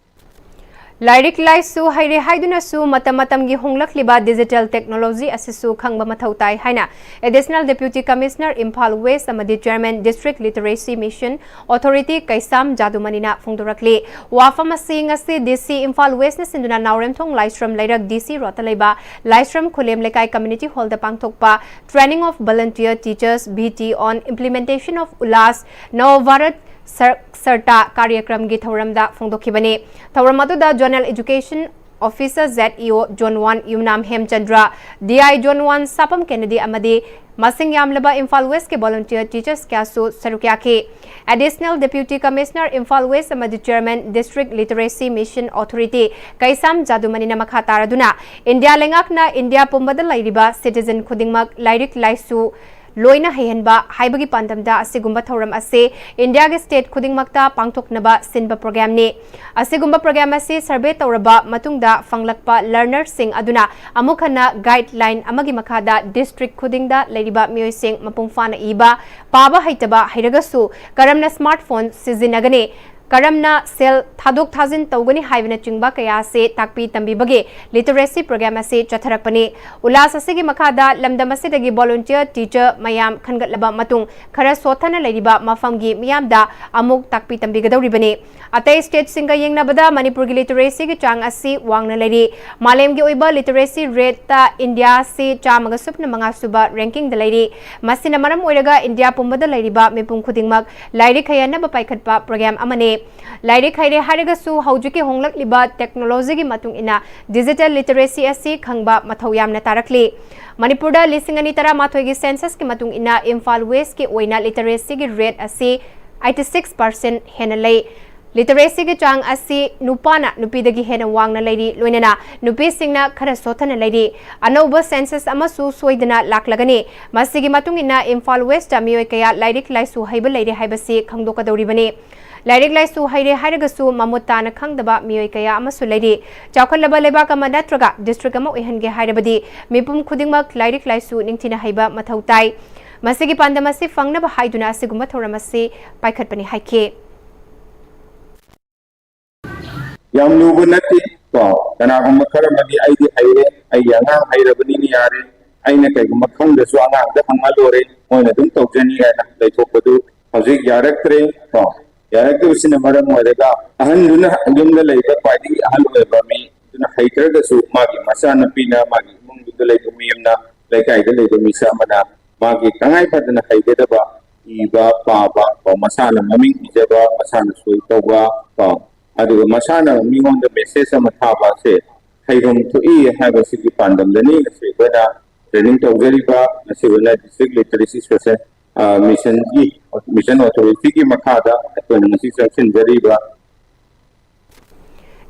ꯂꯥꯏꯔꯤꯛ ꯂꯥꯏꯁꯨ ꯍꯩꯔꯦ ꯍꯥꯏꯗꯨꯅꯁꯨ ꯃꯇꯝ ꯃꯇꯝꯒꯤ ꯍꯣꯡꯂꯛꯂꯤꯕ ꯗꯤꯖꯤꯇꯦꯜ ꯇꯦꯛꯅꯣꯂꯣꯖꯤ ꯑꯁꯤꯁꯨ ꯈꯪꯕ ꯃꯊꯧ ꯇꯥꯏ ꯍꯥꯏꯅ additional deputy commissioner Imphal west ꯑꯃꯗꯤ chairman district literacy mission authority Keisam ꯖꯥꯗꯨꯃꯅꯤꯅ ꯐꯣꯡꯗꯣꯔꯛꯂꯤ꯫ ꯋꯥꯐꯝ ꯑꯁꯤ ꯉꯁꯤ ꯗꯤ ꯁꯤ ꯏꯝꯐꯥꯜ ꯋꯦꯁꯅ ꯁꯤꯟꯗꯨꯅ ꯅꯥꯎꯔꯦꯝꯊꯣꯡ ꯂꯥꯏꯁ꯭ꯔꯝ ꯂꯩꯔꯛ ꯗꯤ ꯁꯤ ꯔꯣꯗꯇ ꯂꯩꯕ ꯂꯥꯏꯁ꯭ꯔꯝ ꯈꯨꯂꯦꯝ ꯂꯩꯀꯥꯏ ꯀꯝꯃ꯭ꯌꯨꯅꯤꯇꯤ ꯍꯣꯜꯗ ꯄꯥꯡꯊꯣꯛꯄ Training of Volunteer Teachers, B T, on Implementation of ULA's Nav Bharat Sar-, Sarta ꯀꯥꯔꯌꯀ꯭ꯔꯝꯒꯤ ꯊꯧꯔꯝꯗ ꯐꯣꯡꯗꯣꯛꯈꯤꯕꯅꯤ꯫ ꯊꯧꯔꯝ ꯑꯗꯨꯗ zonal education officer, Z E O zone one Yumnam Hemchandra, D I zone one Sapam Kennedy ꯑꯃꯗꯤ ꯃꯁꯤꯡ ꯌꯥꯝꯂꯕ ꯏꯝꯐꯥꯜ ꯋꯦꯁꯀꯤ ꯚꯣꯂꯨꯟꯇꯤꯌꯔ ꯇꯤꯆꯔꯁ ꯀꯌꯥꯁꯨ ꯁꯔꯨꯛ ꯌꯥꯈꯤ꯫ Additional deputy commissioner Imphal west ꯑꯃꯗꯤ chairman district literacy mission authority Keisam ꯖꯥꯗꯨꯃꯅꯤꯅ ꯃꯈꯥ ꯇꯥꯔꯗꯨꯅ ꯏꯟꯗꯤꯌꯥ ꯂꯩꯉꯥꯛꯅ ꯏꯟꯗꯤꯌꯥ ꯄꯨꯝꯕꯗ ꯂꯩꯔꯤꯕ ꯁꯤꯇꯤꯖꯟ ꯈꯨꯗꯤꯡꯃꯛ ꯂꯥꯏꯔꯤꯛ ꯂꯥꯏꯁꯨ ꯂꯣꯏꯅ ꯍꯩꯍꯟꯕ ꯍꯥꯏꯕꯒꯤ ꯄꯥꯟꯗꯝꯗ ꯑꯁꯤꯒꯨꯝꯕ ꯊꯧꯔꯝ ꯑꯁꯤ ꯏꯟꯗꯤꯌꯥꯒꯤ state ꯈꯨꯗꯤꯡꯃꯛꯇ ꯄꯥꯡꯊꯣꯛꯅꯕ ꯁꯤꯟꯕ programꯅꯤ꯫ ꯑꯁꯤꯒꯨꯝꯕ program ꯑꯁꯤ survey ꯇꯧꯔꯕ ꯃꯇꯨꯡꯗ ꯐꯪꯂꯛꯄ learnerꯁꯤꯡ ꯑꯗꯨꯅ ꯑꯃꯨꯛ ꯍꯟꯅ guideline ꯑꯃꯒꯤ ꯃꯈꯥꯗ district ꯈꯨꯗꯤꯡꯗ ꯂꯩꯔꯤꯕ ꯃꯤꯑꯣꯏꯁꯤꯡ ꯃꯄꯨꯡ ꯐꯥꯅ ꯏꯕ, ꯄꯥꯕ ꯍꯩꯇꯕ ꯍꯩꯔꯒꯁꯨ ꯀꯔꯝꯅ smartphone ꯁꯤꯖꯤꯟꯅꯒꯅꯤ, ꯀꯔꯝꯅ ꯁꯦꯜ ꯊꯥꯗꯣꯛ ꯊꯥꯖꯤꯟ ꯇꯧꯒꯅꯤ ꯍꯥꯏꯕꯅꯆꯤꯡꯕ ꯀꯌꯥ ꯑꯁꯤ ꯇꯥꯛꯄꯤ ꯇꯝꯕꯤꯕꯒꯤ literacy program ꯑꯁꯤ ꯆꯠꯊꯔꯛꯄꯅꯤ꯫ ꯎꯜꯂꯥꯁ ꯑꯁꯤꯒꯤ ꯃꯈꯥꯗ ꯂꯝꯗꯝ ꯑꯁꯤꯗꯒꯤ volunteer teacher ꯃꯌꯥꯝ ꯈꯟꯒꯠꯂꯕ ꯃꯇꯨꯡ, ꯈꯔ ꯁꯣꯠꯊꯅ ꯂꯩꯔꯤꯕ ꯃꯐꯝꯒꯤ ꯃꯤꯌꯥꯝꯗ ꯑꯃꯨꯛ ꯇꯥꯛꯄꯤ ꯇꯝꯕꯤꯒꯗꯧꯔꯤꯕꯅꯤ꯫ ꯑꯇꯩ stateꯁꯤꯡꯒ ꯌꯦꯡꯅꯕꯗ ꯃꯅꯤꯄꯨꯔꯒꯤ literacyꯒꯤ ꯆꯥꯡ ꯑꯁꯤ ꯋꯥꯡꯅ ꯂꯩꯔꯤ꯫ ꯃꯥꯂꯦꯝꯒꯤ ꯑꯣꯏꯕ literacy rateꯇ ꯏꯟꯗꯤꯌꯥ ꯑꯁꯤ ꯆꯥꯝꯃꯒ ꯁꯨꯞꯅ ꯃꯉꯥ ꯁꯨꯕ rankingꯗ ꯂꯩꯔꯤ꯫ ꯃꯁꯤꯅ ꯃꯔꯝ ꯑꯣꯏꯔꯒ ꯏꯟꯗꯤꯌꯥ ꯄꯨꯝꯕꯗ ꯂꯩꯔꯤꯕ ꯃꯤꯄꯨꯝ ꯈꯨꯗꯤꯡꯃꯛ ꯂꯥꯏꯔꯤꯛ ꯍꯩꯍꯟꯅꯕ ꯄꯥꯏꯈꯠꯄ program ꯑꯃꯅꯤ꯫ ꯂꯥꯏꯔꯤꯛ ꯍꯩꯔꯦ ꯍꯥꯏꯔꯒꯁꯨ ꯍꯧꯖꯤꯛꯀꯤ ꯍꯣꯡꯂꯛꯂꯤꯕ technologyꯒꯤ ꯃꯇꯨꯡ ꯏꯟꯅ digital literacy ꯑꯁꯤ ꯈꯪꯕ ꯃꯊꯧ ꯌꯥꯝꯅ ꯇꯥꯔꯛꯂꯤ꯫ ꯃꯅꯤꯄꯨꯔꯗ ꯂꯤꯁꯤꯡ ꯑꯅꯤ ꯇꯔꯥꯃꯥꯊꯣꯏꯒꯤ censusꯀꯤ ꯃꯇꯨꯡ ꯏꯟꯅ ꯏꯝꯐꯥꯜ Westꯀꯤ ꯑꯣꯏꯅ literacyꯒꯤ rate ꯑꯁꯤ eighty six percent ꯍꯦꯟꯅ ꯂꯩ꯫ Literacyꯒꯤ ꯆꯥꯡ ꯑꯁꯤ ꯅꯨꯄꯥꯅ ꯅꯨꯄꯤꯗꯒꯤ ꯍꯦꯟꯅ ꯋꯥꯡꯅ ꯂꯩꯔꯤ, ꯂꯣꯏꯅꯅ ꯅꯨꯄꯤꯁꯤꯡꯅ ꯈꯔ ꯁꯣꯠꯊꯅ ꯂꯩꯔꯤ꯫ ꯑꯅꯧꯕ census ꯑꯃꯁꯨ ꯁꯣꯏꯗꯅ ꯂꯥꯛꯂꯒꯅꯤ꯫ ꯃꯁꯤꯒꯤ ꯃꯇꯨꯡ ꯏꯟꯅ ꯏꯝꯐꯥꯜ Westꯇ ꯃꯤꯑꯣꯏ ꯀꯌꯥ ꯂꯥꯏꯔꯤꯛ ꯂꯥꯏꯁꯨ ꯍꯩꯕ ꯂꯩꯔꯦ ꯍꯥꯏꯕꯁꯤ ꯈꯪꯗꯣꯛꯀꯗꯧꯔꯤꯕꯅꯤ꯫ ꯂꯥꯏꯔꯤꯛ ꯂꯥꯏꯁꯨ ꯍꯩꯔꯦ ꯍꯥꯏꯔꯒꯁꯨ ꯃꯃꯨꯠ ꯇꯥꯅ ꯈꯪꯗꯕ ꯃꯤꯑꯣꯏ ꯀꯌꯥ ꯑꯃꯁꯨ ꯂꯩꯔꯤ꯫ ꯆꯥꯎꯈꯠꯂꯕ ꯂꯩꯕꯥꯛ ꯑꯃ ꯅꯠꯇ꯭ꯔꯒ district ꯑꯃ ꯑꯣꯏꯍꯟꯒꯦ ꯍꯥꯏꯔꯕꯗꯤ ꯃꯤꯄꯨꯝ ꯈꯨꯗꯤꯡꯃꯛ ꯂꯥꯏꯔꯤꯛ ꯂꯥꯏꯁꯨ ꯅꯤꯡꯊꯤꯅ ꯍꯩꯕ ꯃꯊꯧ ꯇꯥꯏ꯫ ꯃꯁꯤꯒꯤ ꯄꯥꯟꯗꯝ ꯑꯁꯤ ꯐꯪꯅꯕ ꯍꯥꯏꯗꯨꯅ ꯑꯁꯤꯒꯨꯝꯕ ꯊꯧꯔꯝ ꯑꯁꯤ ꯄꯥꯏꯈꯠꯄꯅꯤ ꯍꯥꯏꯈꯤ꯫ ꯌꯥꯝ ꯂꯨꯕ ꯅꯠꯇꯦ꯫ ꯀꯣ, ꯀꯅꯥꯒꯨꯝꯕ ꯈꯔ ꯑꯃꯗꯤ "ꯑꯩꯗꯤ ꯍꯩꯔꯦ, ꯑꯩꯒꯤ ꯑꯉꯥꯡ ꯍꯩꯔꯕꯅꯤꯅ ꯌꯥꯔꯦ, ꯑꯩꯅ ꯀꯩꯒꯨꯝꯕ ꯈꯪꯗ꯭ꯔꯁꯨ ꯑꯉꯥꯡꯗ ꯍꯪꯍꯜꯂꯣꯔꯦ, ꯃꯣꯏꯅ ꯑꯗꯨꯝ ꯇꯧꯖꯅꯤ" ꯍꯥꯏꯅ ꯂꯩꯊꯣꯛꯄꯗꯨ ꯍꯧꯖꯤꯛ ꯌꯥꯔꯛꯇ꯭ꯔꯦ꯫ ꯀꯣ, ꯌꯥꯔꯛꯇꯕꯁꯤꯅ ꯃꯔꯝ ꯑꯣꯏꯔꯒ ꯑꯍꯟꯗꯨꯅ, ꯌꯨꯝꯗ ꯂꯩꯕ ꯈ꯭ꯋꯥꯏꯗꯒꯤ ꯑꯍꯜ ꯑꯣꯏꯕ ꯃꯤ ꯑꯗꯨꯅ ꯍꯩꯇ꯭ꯔꯒꯁꯨ ꯃꯥꯒꯤ ꯃꯆꯥꯅꯨꯄꯤꯅ, ꯃꯥꯒꯤ ꯏꯃꯨꯡꯗꯨꯗ ꯂꯩꯕ ꯃꯤ ꯑꯃꯅ, ꯂꯩꯀꯥꯏꯗ ꯂꯩꯕ ꯃꯤꯁꯛ ꯑꯃꯅ ꯃꯥꯒꯤ ꯇꯉꯥꯏ ꯐꯗꯅ ꯍꯩꯒꯗꯕ ꯏꯕ, ꯄꯥꯕ, ꯀꯣ, ꯃꯁꯥꯅ ꯃꯃꯤꯡ ꯏꯖꯕ, ꯃꯁꯥꯅ ꯁꯣꯏ ꯇꯧꯕ, ꯀꯣ, ꯑꯗꯨꯒ ꯃꯁꯥꯅ ꯃꯤꯉꯣꯟꯗ message ꯑꯃ ꯊꯥꯕ ꯑꯁꯦ ꯍꯩꯐꯝ ꯊꯣꯛꯏ ꯍꯥꯏꯕꯁꯤꯒꯤ ꯄꯥꯟꯗꯝꯗꯅꯤ ꯉꯁꯤ ꯑꯩꯈꯣꯏꯅ training ꯇꯧꯖꯔꯤꯕ꯫ ꯉꯁꯤ ꯑꯩꯈꯣꯏꯅ district literacy social, ꯑ, missionꯒꯤ, mission authorityꯒꯤ ꯃꯈꯥꯗ ꯑꯩꯈꯣꯏꯅ ꯉꯁꯤ ꯆꯪꯁꯤꯟꯖꯔꯤꯕ꯫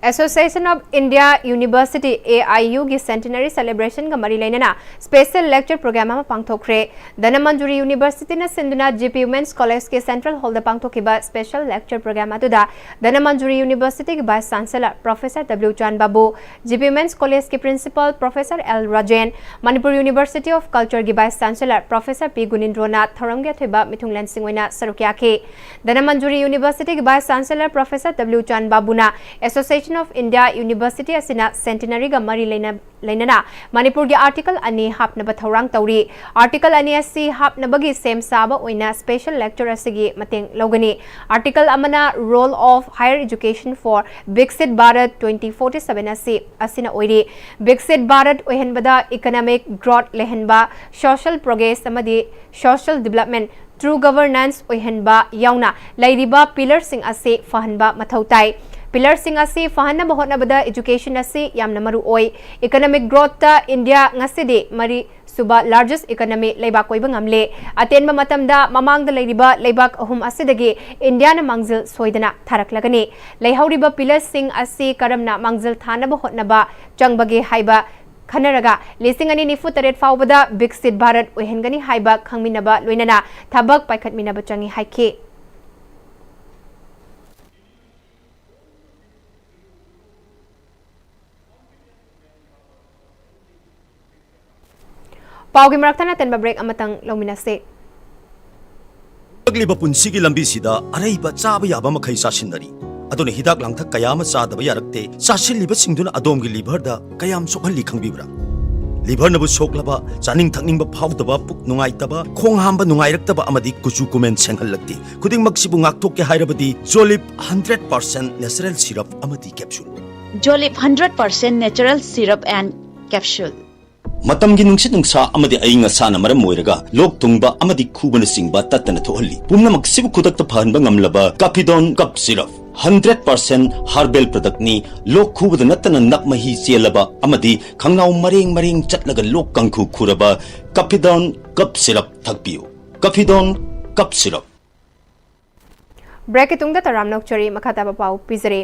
Association of India University, A I U, ꯒꯤ Centenary Celebration ꯒ ꯃꯔꯤ ꯂꯩꯅꯅ Special Lecture Program ꯑꯃ ꯄꯥꯡꯊꯣꯛꯈ꯭ꯔꯦ꯫ ꯙꯅꯃꯟꯖꯨꯔꯤ University ꯅ ꯁꯤꯟꯗꯨꯅ G P Women's College ꯀꯤ Central Hall ꯗ ꯄꯥꯡꯊꯣꯛꯈꯤꯕ Special Lecture Program ꯑꯗꯨꯗ ꯙꯅꯃꯟꯖꯨꯔꯤ University ꯒꯤ Vice Chancellor Professor W ꯆꯥꯟ ꯕꯥꯕꯨ, G P Women's College ꯀꯤ Principal Professor L Rajen, Manipur University of Culture ꯒꯤ Vice Chancellor Professor P ꯒꯨꯅꯤꯟꯗ꯭ꯔꯣꯅ ꯊꯧꯔꯝꯒꯤ ꯑꯊꯣꯏꯕ ꯃꯤꯊꯨꯡꯂꯦꯟꯁꯤꯡ ꯑꯣꯏꯅ ꯁꯔꯨꯛ ꯌꯥꯈꯤ꯫ ꯙꯅꯃꯟꯖꯨꯔꯤ University ꯒꯤ Vice Chancellor Professor W ꯆꯥꯟ ꯕꯥꯕꯨꯅ Association of India University ꯑꯁꯤꯅ Centenary ꯒ ꯃꯔꯤ ꯂꯩꯅ-, ꯂꯩꯅꯅ ꯃꯅꯤꯄꯨꯔꯒꯤ Article ꯑꯅꯤ ꯍꯥꯞꯅꯕ ꯊꯧꯔꯥꯡ ꯇꯧꯔꯤ꯫ Article ꯑꯅꯤ ꯑꯁꯤ ꯍꯥꯞꯅꯕꯒꯤ ꯁꯦꯝ ꯁꯥꯕ ꯑꯣꯏꯅ Special Lecture ꯑꯁꯤꯒꯤ ꯃꯇꯦꯡ ꯂꯧꯒꯅꯤ꯫ Article ꯑꯃꯅ Role of Higher Education for Viksit Bharat twenty forty seven ꯑꯁꯤ, ꯑꯁꯤꯅ ꯑꯣꯏꯔꯤ꯫ Viksit Bharat ꯑꯣꯏꯍꯟꯕꯗ Economic Growth ꯂꯩꯍꯟꯕ, Social Progress ꯑꯃꯗꯤ Social Development, True Governance ꯑꯣꯏꯍꯟꯕ ꯌꯥꯎꯅ ꯂꯩꯔꯤꯕ Pillar ꯁꯤꯡ ꯑꯁꯤ ꯐꯍꯟꯕ ꯃꯊꯧ ꯇꯥꯏ꯫ Pillar ꯁꯤꯡ ꯑꯁꯤ ꯐꯍꯟꯅꯕ ꯍꯣꯠꯅꯕꯗ Education ꯑꯁꯤ ꯌꯥꯝꯅ ꯃꯔꯨ ꯑꯣꯏ꯫ Economic Growth ꯇ India ꯉꯁꯤꯗꯤ ꯃꯔꯤ ꯁꯨꯕ Largest Economy ꯂꯩꯕꯥꯛ ꯑꯣꯏꯕ ꯉꯝꯂꯦ꯫ ꯑꯇꯦꯟꯕ ꯃꯇꯝꯗ ꯃꯃꯥꯡꯗ ꯂꯩꯔꯤꯕ ꯂꯩꯕꯥꯛ ꯑꯍꯨꯝ ꯑꯁꯤꯗꯒꯤ India ꯅ ꯃꯥꯡꯖꯤꯜ ꯁꯣꯏꯗꯅ ꯊꯥꯔꯛꯂꯒꯅꯤ꯫ ꯂꯩꯍꯧꯔꯤꯕ Pillar ꯁꯤꯡ ꯑꯁꯤ ꯀꯔꯝꯅ ꯃꯥꯡꯖꯤꯜ ꯊꯥꯅꯕ ꯍꯣꯠꯅꯕ ꯆꯪꯕꯒꯦ ꯍꯥꯏꯕ ꯈꯟꯅꯔꯒ ꯂꯤꯁꯤꯡ ꯑꯅꯤ ꯅꯤꯐꯨ ꯇꯔꯦꯠ ꯐꯥꯎꯕꯗ Viksit Bharat ꯑꯣꯏꯍꯟꯒꯅꯤ ꯍꯥꯏꯕ ꯈꯪꯃꯤꯟꯅꯕ ꯂꯣꯏꯅꯅ ꯊꯕꯛ ꯄꯥꯏꯈꯠꯃꯤꯟꯅꯕ ꯆꯪꯏ ꯍꯥꯏꯈꯤ꯫ ꯄꯥꯎꯒꯤ ꯃꯔꯛꯇ ꯑꯇꯦꯟꯕ break ꯑꯃꯇꯪ ꯂꯧꯃꯤꯟꯅꯁꯤ꯫ ꯍꯧꯔꯛꯂꯤꯕ ꯄꯨꯟꯁꯤꯒꯤ ꯂꯝꯕꯤꯁꯤꯗ ꯑꯔꯩꯕ ꯆꯥꯕ ꯌꯥꯕ ꯃꯈꯩ ꯆꯥꯁꯤꯟꯅꯔꯤ꯫ ꯑꯗꯨꯅ ꯍꯤꯗꯥꯛ ꯂꯥꯡꯊꯛ ꯀꯌꯥ ꯑꯃ ꯆꯥꯗꯕ ꯌꯥꯔꯛꯇꯦ꯫ ꯆꯥꯁꯤꯜꯂꯤꯕꯁꯤꯡꯗꯨꯅ ꯑꯗꯣꯝꯒꯤ liver ꯗ ꯀꯌꯥꯝ ꯁꯣꯛꯍꯜꯂꯤ ꯈꯪꯕꯤꯕ꯭ꯔꯥ? Liver ꯅꯕꯨ ꯁꯣꯛꯂꯕ, ꯆꯥꯅꯤꯡ ꯊꯛꯅꯤꯡꯕ ꯐꯥꯎꯗꯕ, ꯄꯨꯛ ꯅꯨꯡꯉꯥꯏꯇꯕ, ꯈꯣꯡ ꯍꯥꯝꯕ ꯅꯨꯡꯉꯥꯏꯔꯛꯇꯕ ꯑꯃꯗꯤ ꯀꯨꯆꯨ ꯀꯨꯃꯦꯟ ꯁꯦꯡꯍꯜꯂꯛꯇꯦ꯫ ꯈꯨꯗꯤꯡꯃꯛꯁꯤꯕꯨ ꯉꯥꯛꯊꯣꯛꯀꯦ ꯍꯥꯏꯔꯕꯗꯤ Jolib hundred percent natural syrup ꯑꯃꯗꯤ capsule꯫ Jolib hundred percent natural syrup and capsule꯫ ꯃꯇꯝꯒꯤ ꯅꯨꯡꯁꯤꯠ ꯅꯨꯡꯁꯥ ꯑꯃꯗꯤ ꯑꯏꯪ ꯑꯁꯥꯅ ꯃꯔꯝ ꯑꯣꯏꯔꯒ ꯂꯣꯛ ꯊꯨꯡꯕ ꯑꯃꯗꯤ ꯈꯨꯕꯅꯆꯤꯡꯕ ꯇꯠꯇꯅ ꯊꯣꯛꯍꯜꯂꯤ꯫ ꯄꯨꯝꯅꯃꯛꯁꯤꯕꯨ ꯈꯨꯗꯛꯇ ꯐꯍꯟꯕ ꯉꯝꯂꯕ Kafidon Cough Syrup hundred percent herbal product ꯅꯤ꯫ ꯂꯣꯛ ꯈꯨꯕꯗ ꯅꯠꯇꯅ ꯅꯞ ꯃꯍꯤ ꯆꯦꯜꯂꯕ ꯑꯃꯗꯤ ꯈꯪꯅꯥꯎ ꯃꯔꯦꯡ ꯃꯔꯦꯡ ꯆꯠꯂꯒ ꯂꯣꯛ ꯀꯥꯡꯈꯨ ꯈꯨꯔꯕ Kafidon Cough Syrup ꯊꯛꯄꯤꯌꯨ꯫ Kafidon Cough Syrup꯫ Break ꯀꯤ ꯇꯨꯡꯗ ꯇꯔꯥꯝꯅ ꯑꯣꯛꯆꯔꯤ꯫ ꯃꯈꯥ ꯇꯥꯕ ꯄꯥꯎ ꯄꯤꯖꯔꯤ꯫